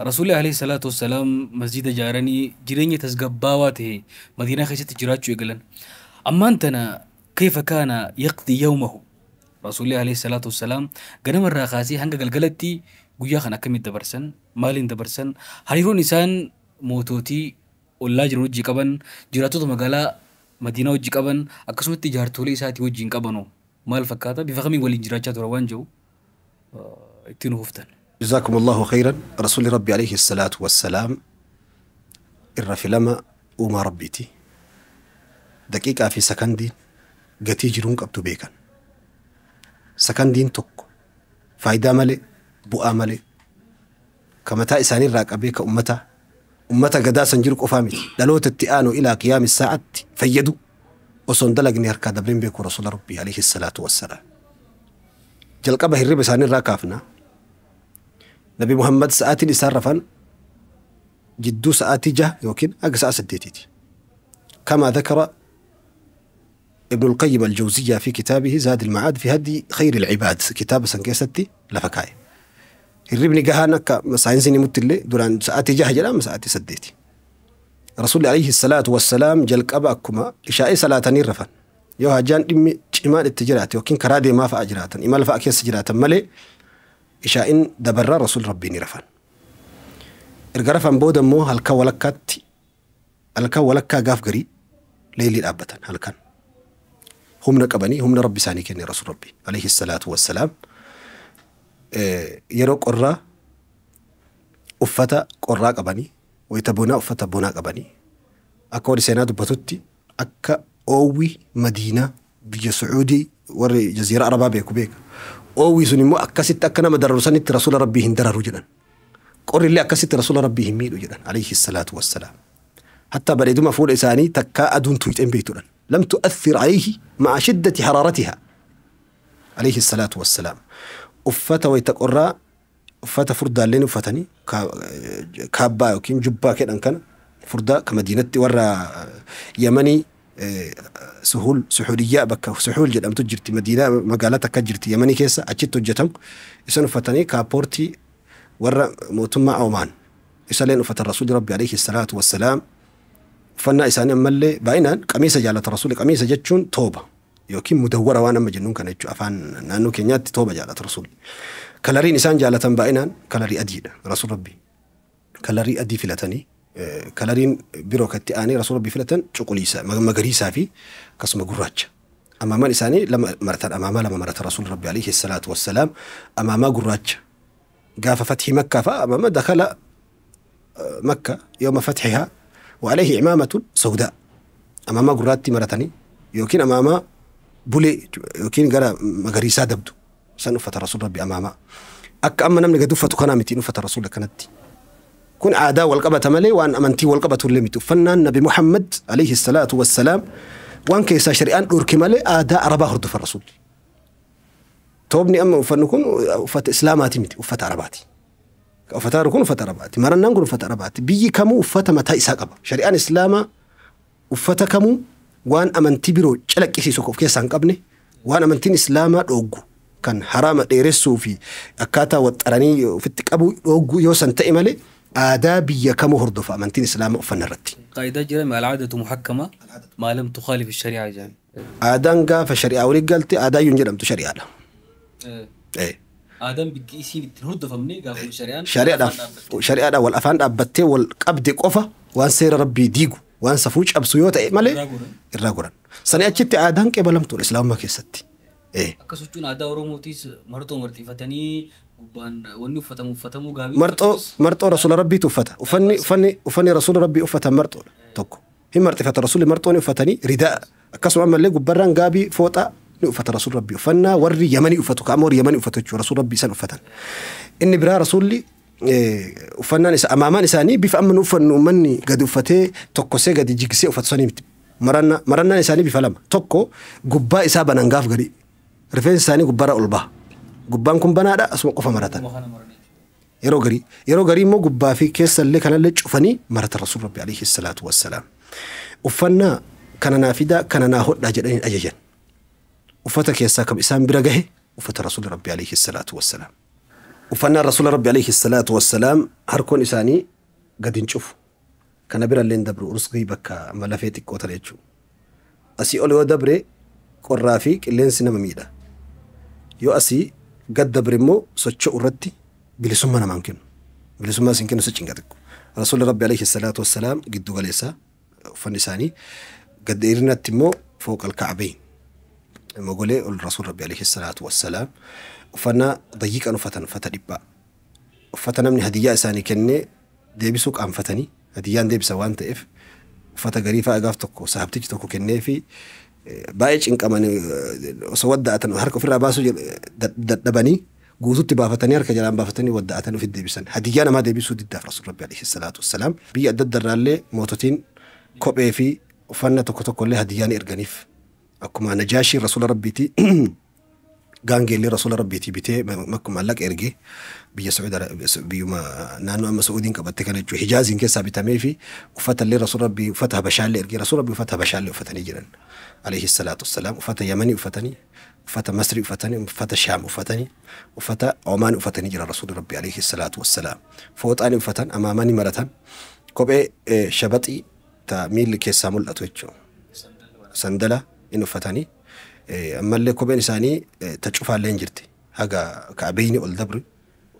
Rasuulli alayhi salaatu wassalaam masjida ijaaranii jireenya tasgabbaawaa ta'e Madiinaa keessatti jiraachuu eegalan. Ammaan tana kayfa kaana yaqdi yawmahu? Rasuulli alayhi salaatu wassalaam ganama irraa kaasee hanga galgalatti guyyaa kana akkamitti dabarsan? Maaliin dabarsan? Hariiroon isaan moototii ollaa jiran wajjin qaban, jiraattota magaalaa Madiinaa wajjin qaban, akkasumatti jaartolee isaatii wajjin qabanoo maal fakkaata? Bifa kamiin waliin jiraachaa tura waan jiru ittiin huftan. جزاكم الله خيرا. رسول ربي عليه الصلاة والسلام الرفلما وما ربيتي دقيقة في سكندين قتي جرون قبتو بيكن سكندين تك فايدة مالي بؤا مالي كما تا إساني راك أبيك أمتا أمتا قدا سنجرك أفامي دلوت التئانو إلى قيام الساعة فيدو وصندلق نهركا دبرين بيكو رسول ربي عليه الصلاة والسلام. جلقبه الرب إساني راكافنا نبي محمد ساعتي لسرفا جدو ساعتي جه يمكن أقصى سديتي كما ذكر ابن القيم الجوزية في كتابه زاد المعاد في هدي خير العباد كتاب سنكيستي لفكاي الربني جهانك ساينسيني متلي دوران ساعتي جه جلام ساعتي سديتي. رسول عليه الصلاة والسلام جلق أباكما إشاء صلاة نرفا يوها جان إمي إيمان التجرات وكين كرادي ما فأجراتا إيمان فأكيس جراتا ملي إشاء دبر رسول ربي نرفان. إرجرفان بودا مو هلكا ولكات هلكا ولكا قاف قري ليلي الأبتن هلكان هم نقبني هم ربي ساني كني رسول ربي عليه الصلاة والسلام. يرو قرة أفتا قرة قبني ويتبونا أفتا بونا قبني أكوري سينادو بتوتي أكا أوي مدينة بيا سعودي وري جزيرة عربة بيكو بيك أوي سني مو أكست أكنا مدرسان رسول ربي هندر رجلا قر اللي أكست رسول ربي هميل رجلا عليه الصلاة والسلام. حتى بريدو مفعول إساني تكا أدون تويت إن بيتولا لم تؤثر عليه مع شدة حرارتها عليه الصلاة والسلام. أفتا ويتقرأ أفتا فردا لين أفتني كابا يمكن جبا كده كان فردا كمدينة ورا يمني سهول سحولية بك سحول جد أم تجرتي مدينة مقالتك جرتي يمني كيسة أجت جتم إسان فتني كابورتي ورا موتما عمان إسالين فت الرسول ربي عليه الصلاة والسلام فنا إسان أملي بعينا قميصة جالة الرسول قميصة جتشون توبة يوكين مدورة وأنا مجنون كان يجو أفان نانو كنيات توبة جالة الرسول كلارين إسان جالة بعينا كلاري أديد رسول ربي كلاري أدي فلتني كلارين بيروكتي آني رسول ربي فلتن شقوليسا مغريسا في قسم قراج أمام إساني لما مرت أمام لما مرت رسول ربي عليه الصلاة والسلام أمام قراج قاف فتح مكة فأمام دخل مكة يوم فتحها وعليه عمامة سوداء أمام قراتي مرتني يمكن أمام بولي يمكن قال مغريسا دبدو سنفة رسول ربي أمام أك أما نملك دفة كنامتي نفة رسول كنتي كن عادة والقبة ملي وأن أمنتي والقبة اللمت فنان نبي محمد عليه الصلاة والسلام وأن كيسا شريان أوركي ملي عادة أربعة هردف الرسول توبني أما وفنكون وفت إسلاماتي متي وفت عرباتي وفتاركون وفت عرباتي مرنا نقول وفت عرباتي بيجي كمو وفت متى إساقبا شريان إسلاما وفت كمو وأن أمنتي برو شلك إسي سوكوف كيسا قبني وأن أمنتين إسلاما أوجو كان حرام ديرسو في أكاتا وتراني وفتك أبو أوجو يوسن تأملي آدابية كم هردف أمنتين إسلام وفنرتي قاعدة جرى العادة محكمة ما لم تخالف الشريعة جان آدانغا فشريعة ولي قالتي آدا ينجرم تشريعة إيه آدم بيجي هردف مني قال شريعة شريعة شريعة والأفان أبتي والقبض قفة وان سير ربي ديجو وان سفوج أبسيوت إيه مالي الراجران سنة أشتي آدان قبل لم تقول إسلام ما كيستي إيه أكسوتون آدا أوروموتيس مرتو مرتي فتني Gubbaan wanni uffatamu uffatamuu gaabii. Marxoo, marxoo rasuula rabbiitu uffata. Uffanni rasuula rabbii uffatan marxoodha tokko. Hin marxifata rasuulli, marxoo ni uffatanii, ridaa, akkasuma ammallee gubbarraan gaabii fooxaa ni uffata rasuula rabbii. Uffannaa warri Yamanii uffatu, kaama warri Yamanii uffatu jechuudha, rasuula rabbii isaan uffatan. Inni biraa rasuulli uffannaan isa amaamaan isaanii bifa amma nu uffannu uummanni gadi uffatee tokkosee gadi jigsee uffatu sanii miti. Marannaan isaanii bifa lama. Tokko gubbaa isaa banan gaaf gadi. Rifeensi isaanii gubbaarra ol baha. Gubbaan kun banaadha, asuma qofa maratan. Yeroo garii. Yeroo garii immoo gubbaa fi keessa illee kanallee cufanii maratan rasuul rabbi alayhi salaatu wassalaam. Uffannaa kana naa fidaa, kana naa hodhaa jedhanii ajajan. Uffata keessaa kam isaan bira gahe uffata rasuul rabbi alayhi salaatu wassalaam. Uffannaan rasuula rabbi alayhi salaatu wassalaam harkoon isaanii gadi hin cufu. Kana bira illee hin dabru, urusgii bakka amma lafee xiqqoo tana jechuudha. Asii ol yoo dabre qorraa fi qilleensi nama miidha. Yoo asii gad dabre immoo socho'u irratti bilisummaa namaan kennu. Bilisummaa isin kennu, si cinqa xiqqoo. Rasuulli rabbi alayhi salaatu wassalaam giddu galeessa uffanni isaanii, gad dheerinatti immoo fooqal ka'abeyn. Mogolee ol rasuul rabbi alayhi salaatu wassalaam uffannaa dayyiqan uffatan, uffata dhiphaa. Uffata namni hadiyyaa isaanii kennee deebisuu qaanfatanii hadiyyaan deebisa waan ta'eef, uffata garii fa'aa gaaf tokko sahabtichi tokko kennee fi baay'ee cinqamanii osoo wadda'atan harka ofirraa baasuu dadhabanii guututti baafatanii harka jalaan baafatanii wadda'atan ofitti deebisan. Hadiyyaa namaa deebisuu diddaaf rasuul rabbi alayhi salaatu wassalaam. Biyya adda adda irraallee moototiin kophee fi uffannaa tokko tokko illee hadiyyaa ni erganiif. Akkuma Najaashii rasuula rabbiitii gaangeellee rasuula rabbiitii bitee maallaqa ergee biyya Sacuud, biyyuma naannoo amma Sacuudiin qabatte kana jechuudha. Hijaaziin keessaa bitamee fi uffata illee rasuula rabbii uffata Habashaallee ergee rasuula rabbii uffata Habashaallee uffatanii jiran. Alayhi salaatu wassalaam uffata Yamanii uffatanii, uffata Masrii uffatanii, uffata Shaam uffatanii, uffata Omaan uffatanii jiran rasuula rabbii alayhi salaatu wassalaam. Fooxaan uffatan, amaamanii maratan, kophee shabaxii ta miilli keessaa mul'atu jechuudha. Sandala in uffatanii, ammallee kopheen isaanii ta cufaallee hin jirti. Haga ka'abeyni ol dabru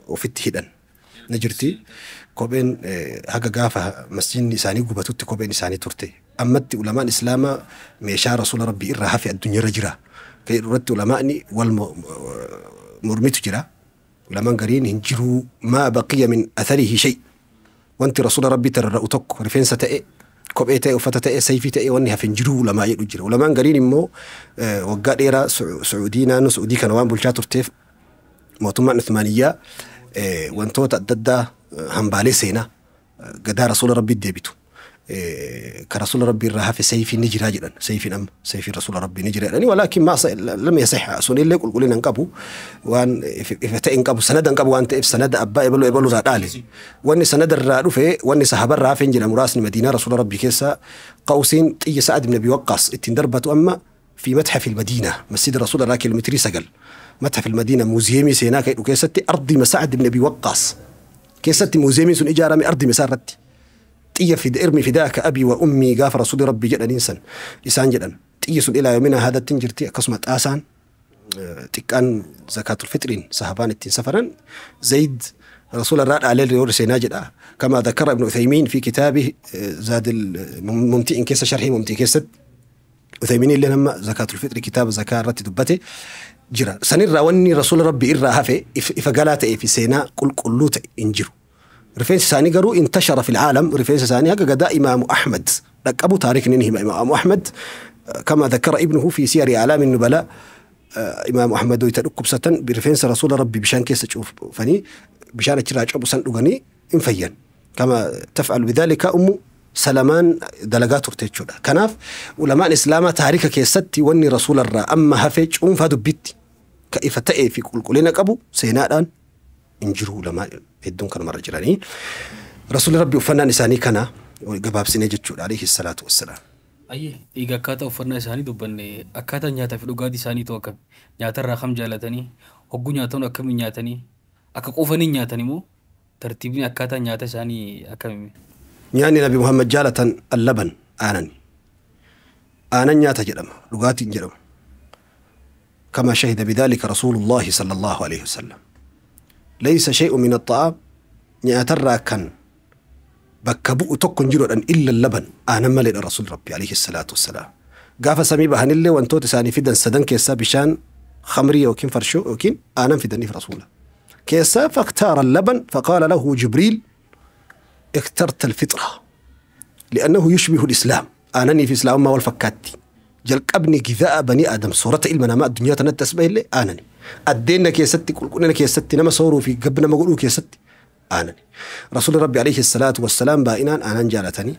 ofitti hidhan ni jirti. Kopheen haga gaafa masjidni isaanii gubatutti kopheen isaanii turte. Ammatti ulamaan islaamaa meeshaa rasuula rabbii irraa hafe addunyaarra jira. Kan irratti ulamaani wal mormitu jira. Ulamaan gariin hin jiruu, maa baqiya min atharihi shay. Wanti rasuula rabbii tararra'u tokko, rifeensa ta'e, kophee ta'e, uffata ta'e, sayfii ta'e, wanni hafe hin jiruu ulamaa jedhu jira. Ulamaan gariin immoo waggaa dheeraa Su'uudii, naannoo Su'uudii kana waan bulchaa turteef mootummaan Uthmaaniyyaa wantoota adda addaa, hambaalee seenaa gadaa rasuula rabbii deebitu. Ka rasuula rabbii irraa hafe sayfiin ni jiraa jedhan. Sayfiin amma sayfiin rasuula rabbii ni jira jedhanii, walaakin maa lam yasih, sunillee qulqullina hin qabu, waan ifa ta'e hin qabu, sanada hin qabu waan ta'eef, sanada abbaa ebaluu ebaluu irraa dhaale. Wanni sanada irraa dhufe, wanni sahaba irraa hafe hin jira muraasni Madiinaa rasuula rabbii keessa, qawsiin xiyya Sa'ad ibn Abi Waqqaas ittiin darbatu amma fi matxafi المدينة, مسجد الرسول irraa kiiloomeetirii 9, متحف المدينة, muuziyeemii seenaa kan jedhu keessatti, ardii Sa'ad ibn Abi Waqqaas keessatti muuziyeemiin sun ijaarame, ardii isaa irratti xiyya fida irmi fidaaka abii wa ummii gaafa rasuuli rabbii jedhaniin san isaan jedhan, xiyyi sun ilaa yoomina haadatti hin jirti. Akkasuma xaasaan xiqqaan zakaatul fixriin sahabaan ittiin safaran Zayd rasuula irraa dhaalee yoo seenaa jedha, kama dhakara Ibnu Uthaymiin fi kitaabi Zaad Mumti'in keessa, sharhii Mumtii keessatti Uthaymiin illee nama zakaatul fixri kitaaba zakaa irratti dubbate jira. Sanirraa wanni rasuula rabbii irraa hafe ifa galaa ta'ee fi seenaa qulqulluu ta'e hin jiru. Rifeensi isaanii garuu intashara fil caalam, rifeensi isaanii haga gadaa Imaamu Ahmad dhaqqabu taarikni ni hima. Imaamu Ahmad, kama dhakara ibnuhu fi siyari a'laami nubalaa, Imaamu Ahmad wayita dhukkubsatan rifeensa rasuula rabbii bishaan keessa cuufanii bishaan achirraa cobu san dhuganii hin fayyan. Kama taf'alu bidhalika Ummu Salamaan dalagaa turte jechuudha. Kanaaf ulamaan islaamaa taarika keessatti wanni rasuularraa amma hafee cuunfaa dubbitti ka ifa ta'ee fi qulqullina qabu seenaadhaan hin jiru, ulamaan hedduun kanumarra jiranii. Rasuulli rabbi uffannaan isaanii kana gabaabsinee jechuudha alayhi salaatu wassalaam. Ayyee, egaa akkaataa uffannaa isaanii dubbanne, akkaataa nyaataa fi dhugaatii isaanii ta'u akkami? Nyaatarraa kam jaalatanii? Hogguu nyaatan akkamiin nyaatanii? Akka quufanii nyaatan immoo tartiibni akkaataa nyaata isaanii akkami? Nyaanni Nabi Muhammad jaalatan allaban, aanan. Aanan nyaata jedhama, dhugaatiin jedhamu. كما شهد بذلك رسول الله صلى الله عليه وسلم، ليس شيء من الطعام nyaatarraa kan bakka bu'u tokko hin jiruudhaan illa laban, aanan maleedha rasuul rabbi alayhi salaatu wassalaam. Gaafa samii bahanillee wantoota isaanii fidan sadan keessaa bishaan, khamrii yookiin farshoo yookiin aanan fidaniif rasuula. Keessaa فاختار اللبن فقال له جبريل اخترت الفطرة لأنه يشبه الإسلام. Aananii fi islaamummaa wal fakkaatti. Jalqabni غذاء بني آدم soorata ilma namaa addunyaa tanatti as bahillee aanani. Addeenna keessatti, qulqullina keessatti, nama sooruu fi gab nama godhuu keessatti aanani. Rasuulli Rabbi عليه الصلاة والسلام baay'inaan aanan jaalatanii.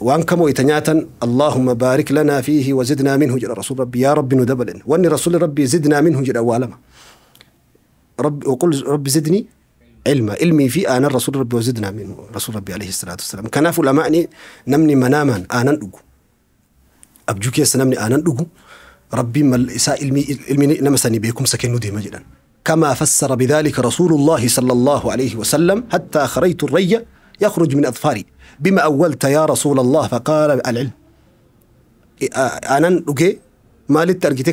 Waan kamoo ita nyaatan اللهم بارك لنا فيه وزدنا منه jedha Rasuul Rabbi, yaa Rabbi nu dabalen. Wanni Rasuulli Rabbi زدنا منه jedha waa lama. رب وقل رب زدني علما, ilmii fi aanan Rasuul Rabbi وزدنا منه Rasuul Rabbi عليه الصلاة والسلام. Kanaaf ulamaa'ni namni manaamaan aanan dhugu, abjuu keessa namni aanan dhugu, Rabbiin mal isaa ilmi nama sanii beekumsa kennuu deema jedhan. كما فسر بذلك رسول الله صلى الله عليه وسلم حتى خريت الري يخرج من أظفاري. بما أولت يا رسول الله؟ فقال العلم. Aanan dhugee maalitti argite?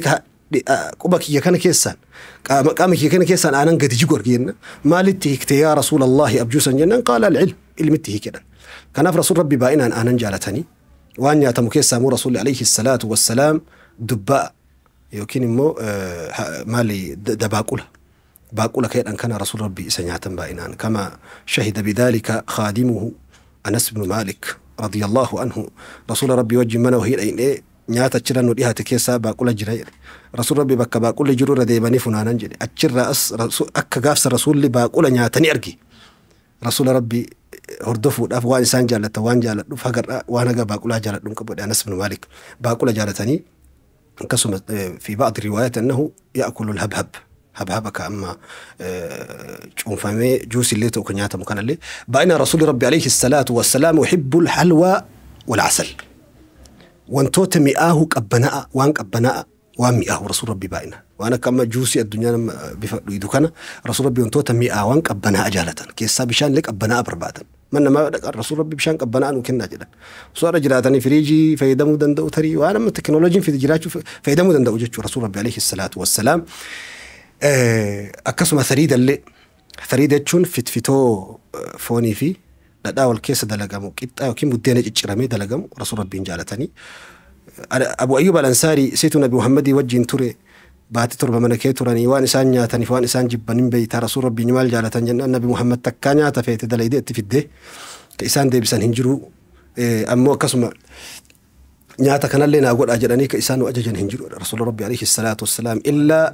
Quba kiyya kana keessaan, qaama kiyya kana keessaan aanan gadi jigu argina. Maalitti hiikte yaa رسول الله abjuu san jennaan, قال العلم, ilmitti hiikedhan. Kanaaf Rasuul Rabbi baay'inaan aanan jaalatanii. Waan nyaatamu keessaa immoo Rasuulli عليه الصلاة والسلام dubbaa yookiin immoo maali, dabaaqula, baaqula keedhan kana Rasuul Rabbi isa nyaatan baay'inaan. كما شهد بذلك خادمه أنس بن مالك رضي الله عنه. Rasuula Rabbi wajjin mana wahii dhayinee nyaata achirra nu dhiyaate keessaa baaqula jira jedhe. Rasuul Rabbi bakka baaqulli jiru irra deemanii funaanan jedhe. Achirraa as akka gaafsa Rasuulli baaqula nyaatanii arge. Rasuula Rabbi hordofuudhaaf waan isaan jaallatan waan jaalladhuuf hagarraa waan haga baaqulaa jaalladhuun qabu jedhe Anas bin Maalik. Baaqula jaalatanii. Akkasuma في بعض الروايات أنه يأكل الهبهب, habhaba ka amma cuunfamee juusii illee ta'u kan nyaatamu kanallee baay'inaan. Rasuulli Rabbi عليه الصلاة والسلام يحب الحلوى والعسل, wantoota mi'aahu qabbanaa'a, waan qabbanaa'a, waan mi'aahu Rasuul Rabbi baay'inaan waan akka amma juusii addunyaa nama bifa dhuydu kana. Rasuul Rabbi wantoota mi'aawan qabbanaa'a jaalatan keessaa bishaan illee qabbanaa'a barbaadan. Man namaa dhaqan Rasuul Rabbi bishaan qabbanaa'a nu kennaa jedhan. Osoo irra jiraatanii firiijii fayyadamuu danda'u, tarii waan amma teknooloojiin fide jiraachuu fayyadamuu danda'u jechuudha Rasuul Rabbi عليه الصلاة والسلام. Akkasuma sariidallee, sariida jechuun fitfitoo foonii fi dhadhaa wal keessa dalagamu, qixxaa yookiin buddeena cicciramee dalagamu Rasuul Rabbiin jaalatanii. Abu Ayyub Al-Ansaarii situ Nabi Muhammadii wajjin ture, baatii 7 mana kee turanii, waan isaan nyaataniif waan isaan jibban hin beeytaa, Rasuul Rabbiin maal jaalatan jennaan, Nabi Muhammad takkaa nyaata feete dalaydee itti fiddee ka isaan deebisan hin jiru. Ammoo akkasuma nyaata kanallee naa godhaa jedhanii ka isaan nu ajajan hin jiru Rasuul Rabbi عليه الصلاة والسلام, illaa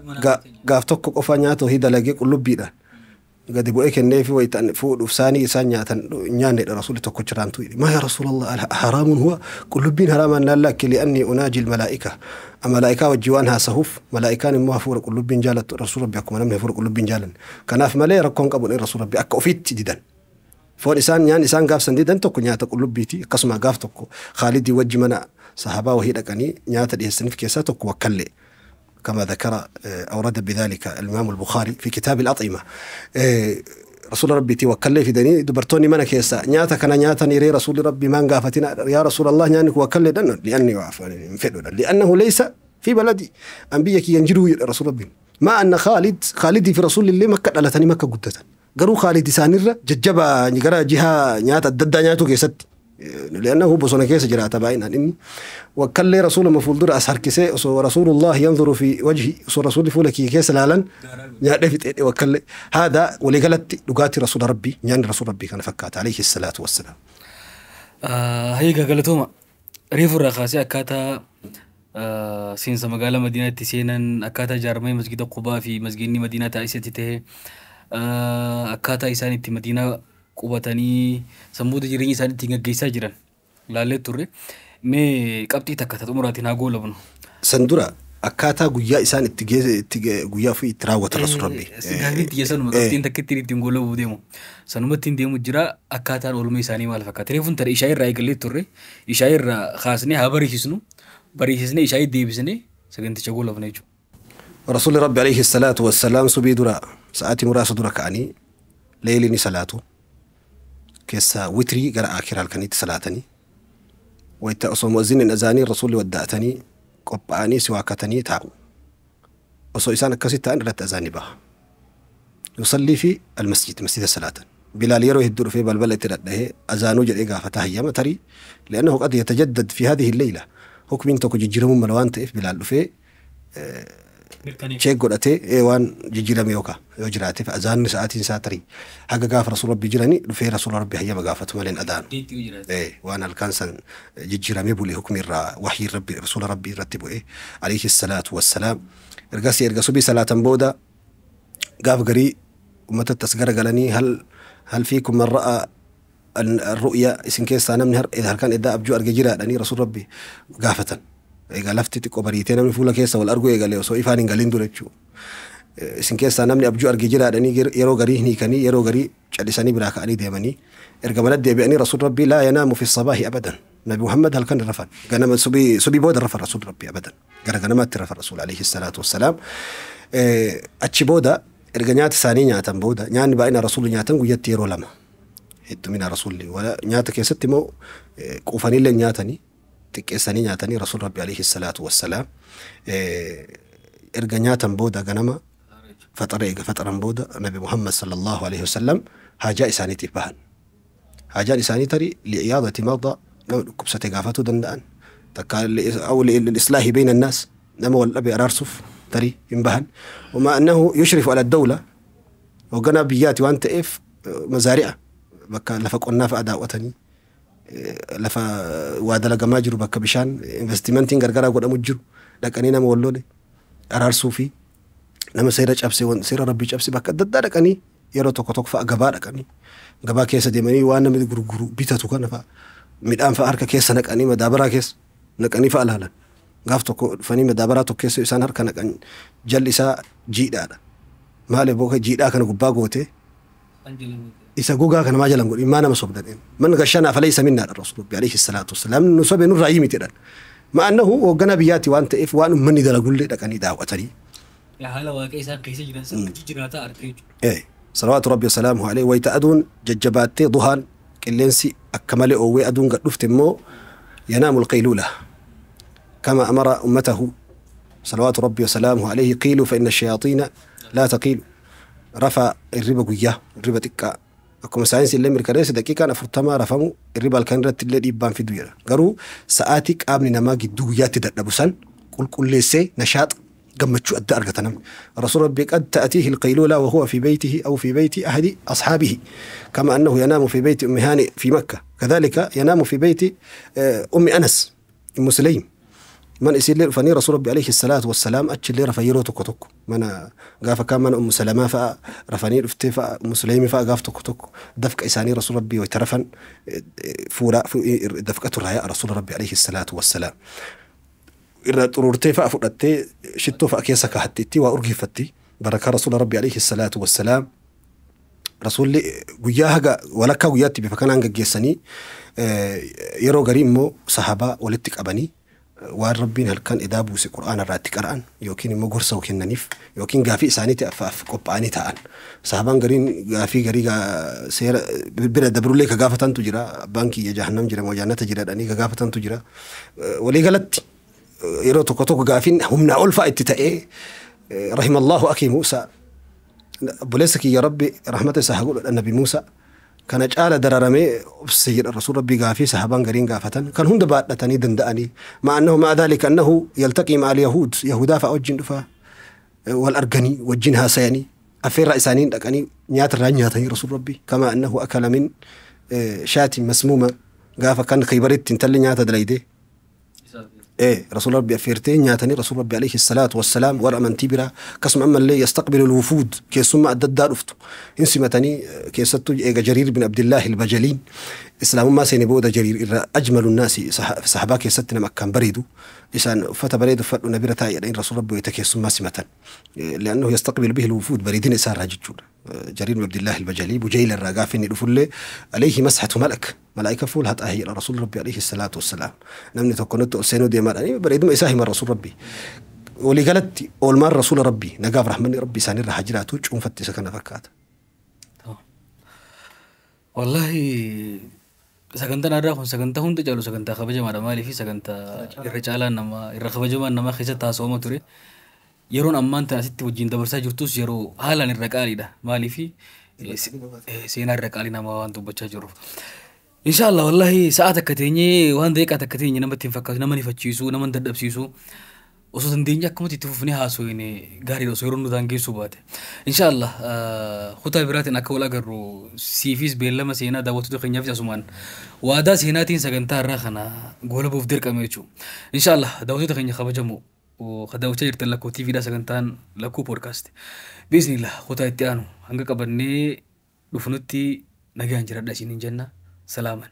gaaf tokko qofa nyaata wahii dalagee qullubbiidhaan gadi bu'ee kenneefi wayitan fuudhuuf saanii isaan nyaatan nyaannedha. Rasuulli tokko jiraantu, ما يا رسول الله حرام هو, qullubbiin haraamaan laallakke, لأني أناجي الملائكة, malaa'ikaa wajji waan haasahuuf, malaa'ikaan immoo hafuura qullubbiin jaalattu. Rasuul Rabbi akkuma namni hafuura qullubbiin jaalan kanaaf malee rakkoon qabu. Rasuul Rabbi akka ofiitti didan foon isaan nyaan isaan gaafsan didan tokko nyaata qullubbiiti. Akkasuma gaaf tokko Khaalidii wajji mana sahabaa wahii dhaqanii nyaata dhiyeessaniif keessaa tokko wakkallee, كما ذكر أورد بذلك الإمام البخاري في كتاب الأطعمة. Rasuul Rabbi wakkallee fidanii dubartoonni mana keessa nyaata kana nyaatanii ree Rasuulli Rabbi maan gaafatina يا رسول الله nyaanni kun wakkallee dhan لأني fedhudha لأنه ليس في بلدي, an biyya kiyyan jiruu jedha Rasuul Rabbi. ما أن خالد, Khaalidii fi Rasuulli illee Makka dhalatanii Makka guddatan, garuu Khaalid isaanirra jajjabaa gara jihaa nyaata adda addaa nyaatu keessatti, لأنه bosona keessa jiraata baay'inaan. Inni wakkallee Rasuuluma fuuldura as harkisee osoo رسول الله ينظر في وجهي, osoo Rasuulli fuula kiyya keessa laalan nyaadhee fixeedhe wakkallee. Haadha waliigalatti dhugaatii Rasuula Rabbii, nyaanni Rasuula Rabbii kana fakkaata عليه الصلاة والسلام. Hayyiga galatooma. Reefu irraa kaasee akkaataa seensa magaalaa Madiinaatti seenan, akkaataa ijaaramee masgida Qubaa fi masgidni Madiinaa taasisetti ta'e, akkaataa isaan itti Madiinaa qubatanii sammuuta jireenya isaanii ittiin gaggeessaa jiran laallee turre. Mee qabxii takka ta xumuraatiin haa goolabnu. San dura akkaataa guyyaa isaan itti guyyaa ofii itti raawwatan Rasuul Rabbii. Gaaffiin xiyya sanuma, qabxiin takka ittiin ittiin goolabuu deemu. Sanumatti hin deemu jira, akkaataan oolmaa isaanii maal fakkaata? Reefuun tara ishaa irraa eegallee turre, ishaa irraa kaasnee haa bariisisnu, bariisisnee ishaa deebisnee saganticha goolabna jechuudha. Rasuulli Rabbi عليه الصلاة والسلام subii dura sa'aatii muraasa dura ka'anii leelii ni salaatu. Keessaa witrii gara akiraa halkaniitti salaatanii wayita osoo mu'azziniin azaanii Rasuulli wadda'atanii qophaa'anii siwaakatanii taa'u. Osoo isaan akkasitti ta'an irratti azaanni baha. يصلي في المسجد, masjida salaatan. Bilaal yeroo hedduu dhufee balbala itti dhadhahee azaanuu jedhee gaafata hayyama tarii, لأنه قد يتجدد في هذه الليلة, hukmiin tokko jijjiiramuu mala waan ta'eef Bilaal dhufee Check godhatee waan jijjiirame yookaan yoo jiraateef azaanni sa'aatiin isaa tarii haga gaafa rasuula rabbii jiranii dhufee rasuula rabbii hayyama gaafatu malee adaanu. Waan halkan san jijjiiramee bule hukmi irraa wahii rabbi rasuula rabbii irratti bu'e alayhi salaatu wassalaam. Ergasii erga subii salaatan booda gaaf garii uummatatti as garagalanii hal fiikum man ra'a الرؤيا isin keessaa namni halkan eddaa abjuu arge jiraadhanii rasuul rabbi gaafatan. Egaa lafti xiqqoo bariitee namni fuula keessa wal arguu eegale osoo ifaan hin galin dura jechuudha. Isin keessaa namni abjuu arge jiraadhanii yeroo garii hin hiikanii yeroo garii callisanii biraa ka'anii deemanii erga mana deebi'anii rasuul rabbi laa yanaamu fi sabaahi abadan. Nabi Muhammad halkan rafan ganama subii booda rafan rasuul rabbi abadan gara ganamaatti rafan rasuul alayhi salaatu wassalaam. Achi booda erga nyaata isaanii nyaatan booda nyaanni baay'ina rasuulli nyaatan guyyatti yeroo lama. Heddumina rasuulli nyaata keessatti immoo quufanillee nyaatanii xiqqeessanii nyaatanii rasuul rabbi alayhi salaatu wassalaam. Erga nyaatan booda ganama faxara eega faxaran booda nabi Muhammad sallallahu alayhi wasallam haajaa isaaniitiif bahan. Haajaan isaanii tarii li'iyaadati mardaa nama dhukkubsate gaafatuu danda'an takka aw liislaahi bayna annaas nama wal dhabe araarsuuf tarii hin bahan. Wamaa annahu yushrifu ala dawla hoogganaa biyyaati waan ta'eef mazaari'a bakka lafa qonnaa fa'a daawwatanii lafa waa dalagamaa jiru bakka bishaan investimentiin gargaraa godhamu jiru dhaqanii nama wal lole araarsuu fi nama seera cabse seera rabbii cabse bakka adda addaa dhaqanii yeroo tokko tokko fa'a gabaa dhaqanii gabaa keessa deemanii waan namni gurguru bitatu kana fa'a midhaan fa'a harka keessa naqanii madaabaraa keessa naqanii fa'a laalan. Gaaf tokko dhufanii madaabaraa tokko keessa isaan harka naqan jalli isaa jiidhaadha. Maali booka jiidhaa kana gubbaa gootee isa gogaa kana maa jalan godhi maa nama sobdan man gashana falaysa minna rasuul rabbi alayhi salaatu wassalaam nu sobe nurraa himiti jedhan. Ma annahu hoogganaa biyyaati waan ta'eef waan uummanni dalagullee dhaqanii daawwatanii. Haala waaqa isaan keessa jiran sana jijjiiraataa argee jechuudha. Salawaatu rabbi wasalaamuhu alayhi wayita aduun jajjabaattee duhaan qilleensi akka malee oowwee aduun gad dhufte immoo yanaamu alqayluula kama amara ummatahu salawaatu rabbi wasalaamuhu alayhi qiiluu fa inna shayaatiina laa taqiilu rafa irriba guyyaa irriba xiqqaa akkuma saayinsii illee mirkaneesse daqiiqaan 40 rafamu irriba halkan irratti illee dhiibbaan fidu jedha. Garuu sa'aatii qaamni namaa gidduu guyyaatti dadhabu san qulqulleessee nashaaxa gammachuu adda argata namni. Rasuul rabbi qad ta'atiihi alqayluula wa huwa fi baytihi aw fi bayti ahadi ashaabihi kama annahu yanaamu fi bayti ummi haani fi makka kadhalika yanaamu fi bayti ummi anas ummu sulaym. Man isillee dhufanii rasuul rabbi alayhi salaatu wassalaam achillee rafan yeroo tokko tokko mana gaafa kaan mana ummu salamaa fa'a rafanii dhuftee fa'a ummu suleymi fa'a gaaf tokko tokko dafqa isaanii rasuul rabbii wayita rafan fuula dafqatu irraa yaa'a rasuul rabbi alayhi salaatu wassalaam. Irra xuruurtee fa'a fudhattee shittoo fa'a keessa kaa'atteetti waa urgeeffatti barakaa rasuula rabbi alayhi salaatu wassalaam. Rasuulli guyyaa haga walakkaa guyyaatti bifa kanaan gaggeessanii yeroo garii immoo sahabaa walitti qabanii waan rabbiin halkan edaa buuse qur'aana irraa itti qara'an yookiin immoo gorsa kennaniif yookiin gaafii isaaniitti affaaf qophaa'anii ta'an. Sahabaan gariin gaafii garii seera bira dabrullee ka gaafatantu jira abbaan kiyya jahannam jira moo jannata jira jedhanii ka gaafatantu jira. Walii galatti yeroo tokko tokko gaafiin humnaa ol fa'a itti ta'ee rahimallahu akii Muusaa obboleessa kiyya rabbi rahmata isaa haa godhu nabi Muusaa kana caala dararamee obse jedha rasuul rabbii gaafii sahabaan gariin gaafatan kan hunda baadhatanii danda'anii ma annahu ma'a dhalika annahu yaltaqii ma'a alyahuud yahudaa fa'a wajjin dhufaa wal arganii wajjin haasayanii affeerraa isaanii dhaqanii nyaata irraa nyaatanii rasuul rabbii kama annahu akala min shaatin masmuuma gaafa kan Khaybaritti intalli nyaata dalaydee رسول ربي أفيرتين نياتني رسول ربي عليه الصلاة والسلام ورا من تبرا كسم أما اللي يستقبل الوفود كيسم أدد دار أفتو إنسمتني كيستو جرير بن عبد الله البجلين إسلام ما سينبودا جرير أجمل الناس صحابة كيستنا مكان بريدو إسان فتى بريدو فتو نبيرة تاي رسول ربي يتكيسم ما سمتن لأنه يستقبل به الوفود بريدين إسان راججون جرير بن عبد الله البجلي بجيل الرقافين الفل عليه مسحة ملك ملائكة فول هات أهي رسول ربي عليه الصلاة والسلام نمني تكونت أسينو دي مال بريد ما إساهم الرسول ربي ولي قالت أول مار رسول ربي نقاف رحمني ربي ساني راح جراتو شوم فتي سكن فكات. والله sagantaan har'aa kun sagantaa hunda caalu sagantaa kabajamaadha. Maaliif sagantaa irra caalaan namaa irra kabajamaan namaa keessatti haasawama ture. Yeroon ammaan tana asitti wajjin dabarsaa jirtus yeroo haalaan irra qaaliidha. Maaliif seenaa irra qaalii namaa waan dubbachaa jiruuf. Inshaallah wallahi sa'a takka teenyee waan daqiiqaa takka teenye namatti hin fakkaatu, nama ni fachiisu, nama hin dadhabsiisu. Osoo dandeenye akkamatti itti fufnee haasofne gaariidha, osoo yeroo nu daangeessuu baate. Inshaallah kutaa biraatiin akka wal agarru siifis beellama seenaa, daawwattoota keenyaafis asumaan waadaa seenaatiin sagantaa irraa kana goolabuuf dirqame jechuudha. Inshaallah daawwattoota keenya kabajamoo ka daawwachaa jirtan Lakkuu TVdha, sagantaan Lakkuu Podcast. Biiznillah kutaa itti aanu hanga qabannee dhufnutti nagaan jiradha isiniin jenna. Salaaman.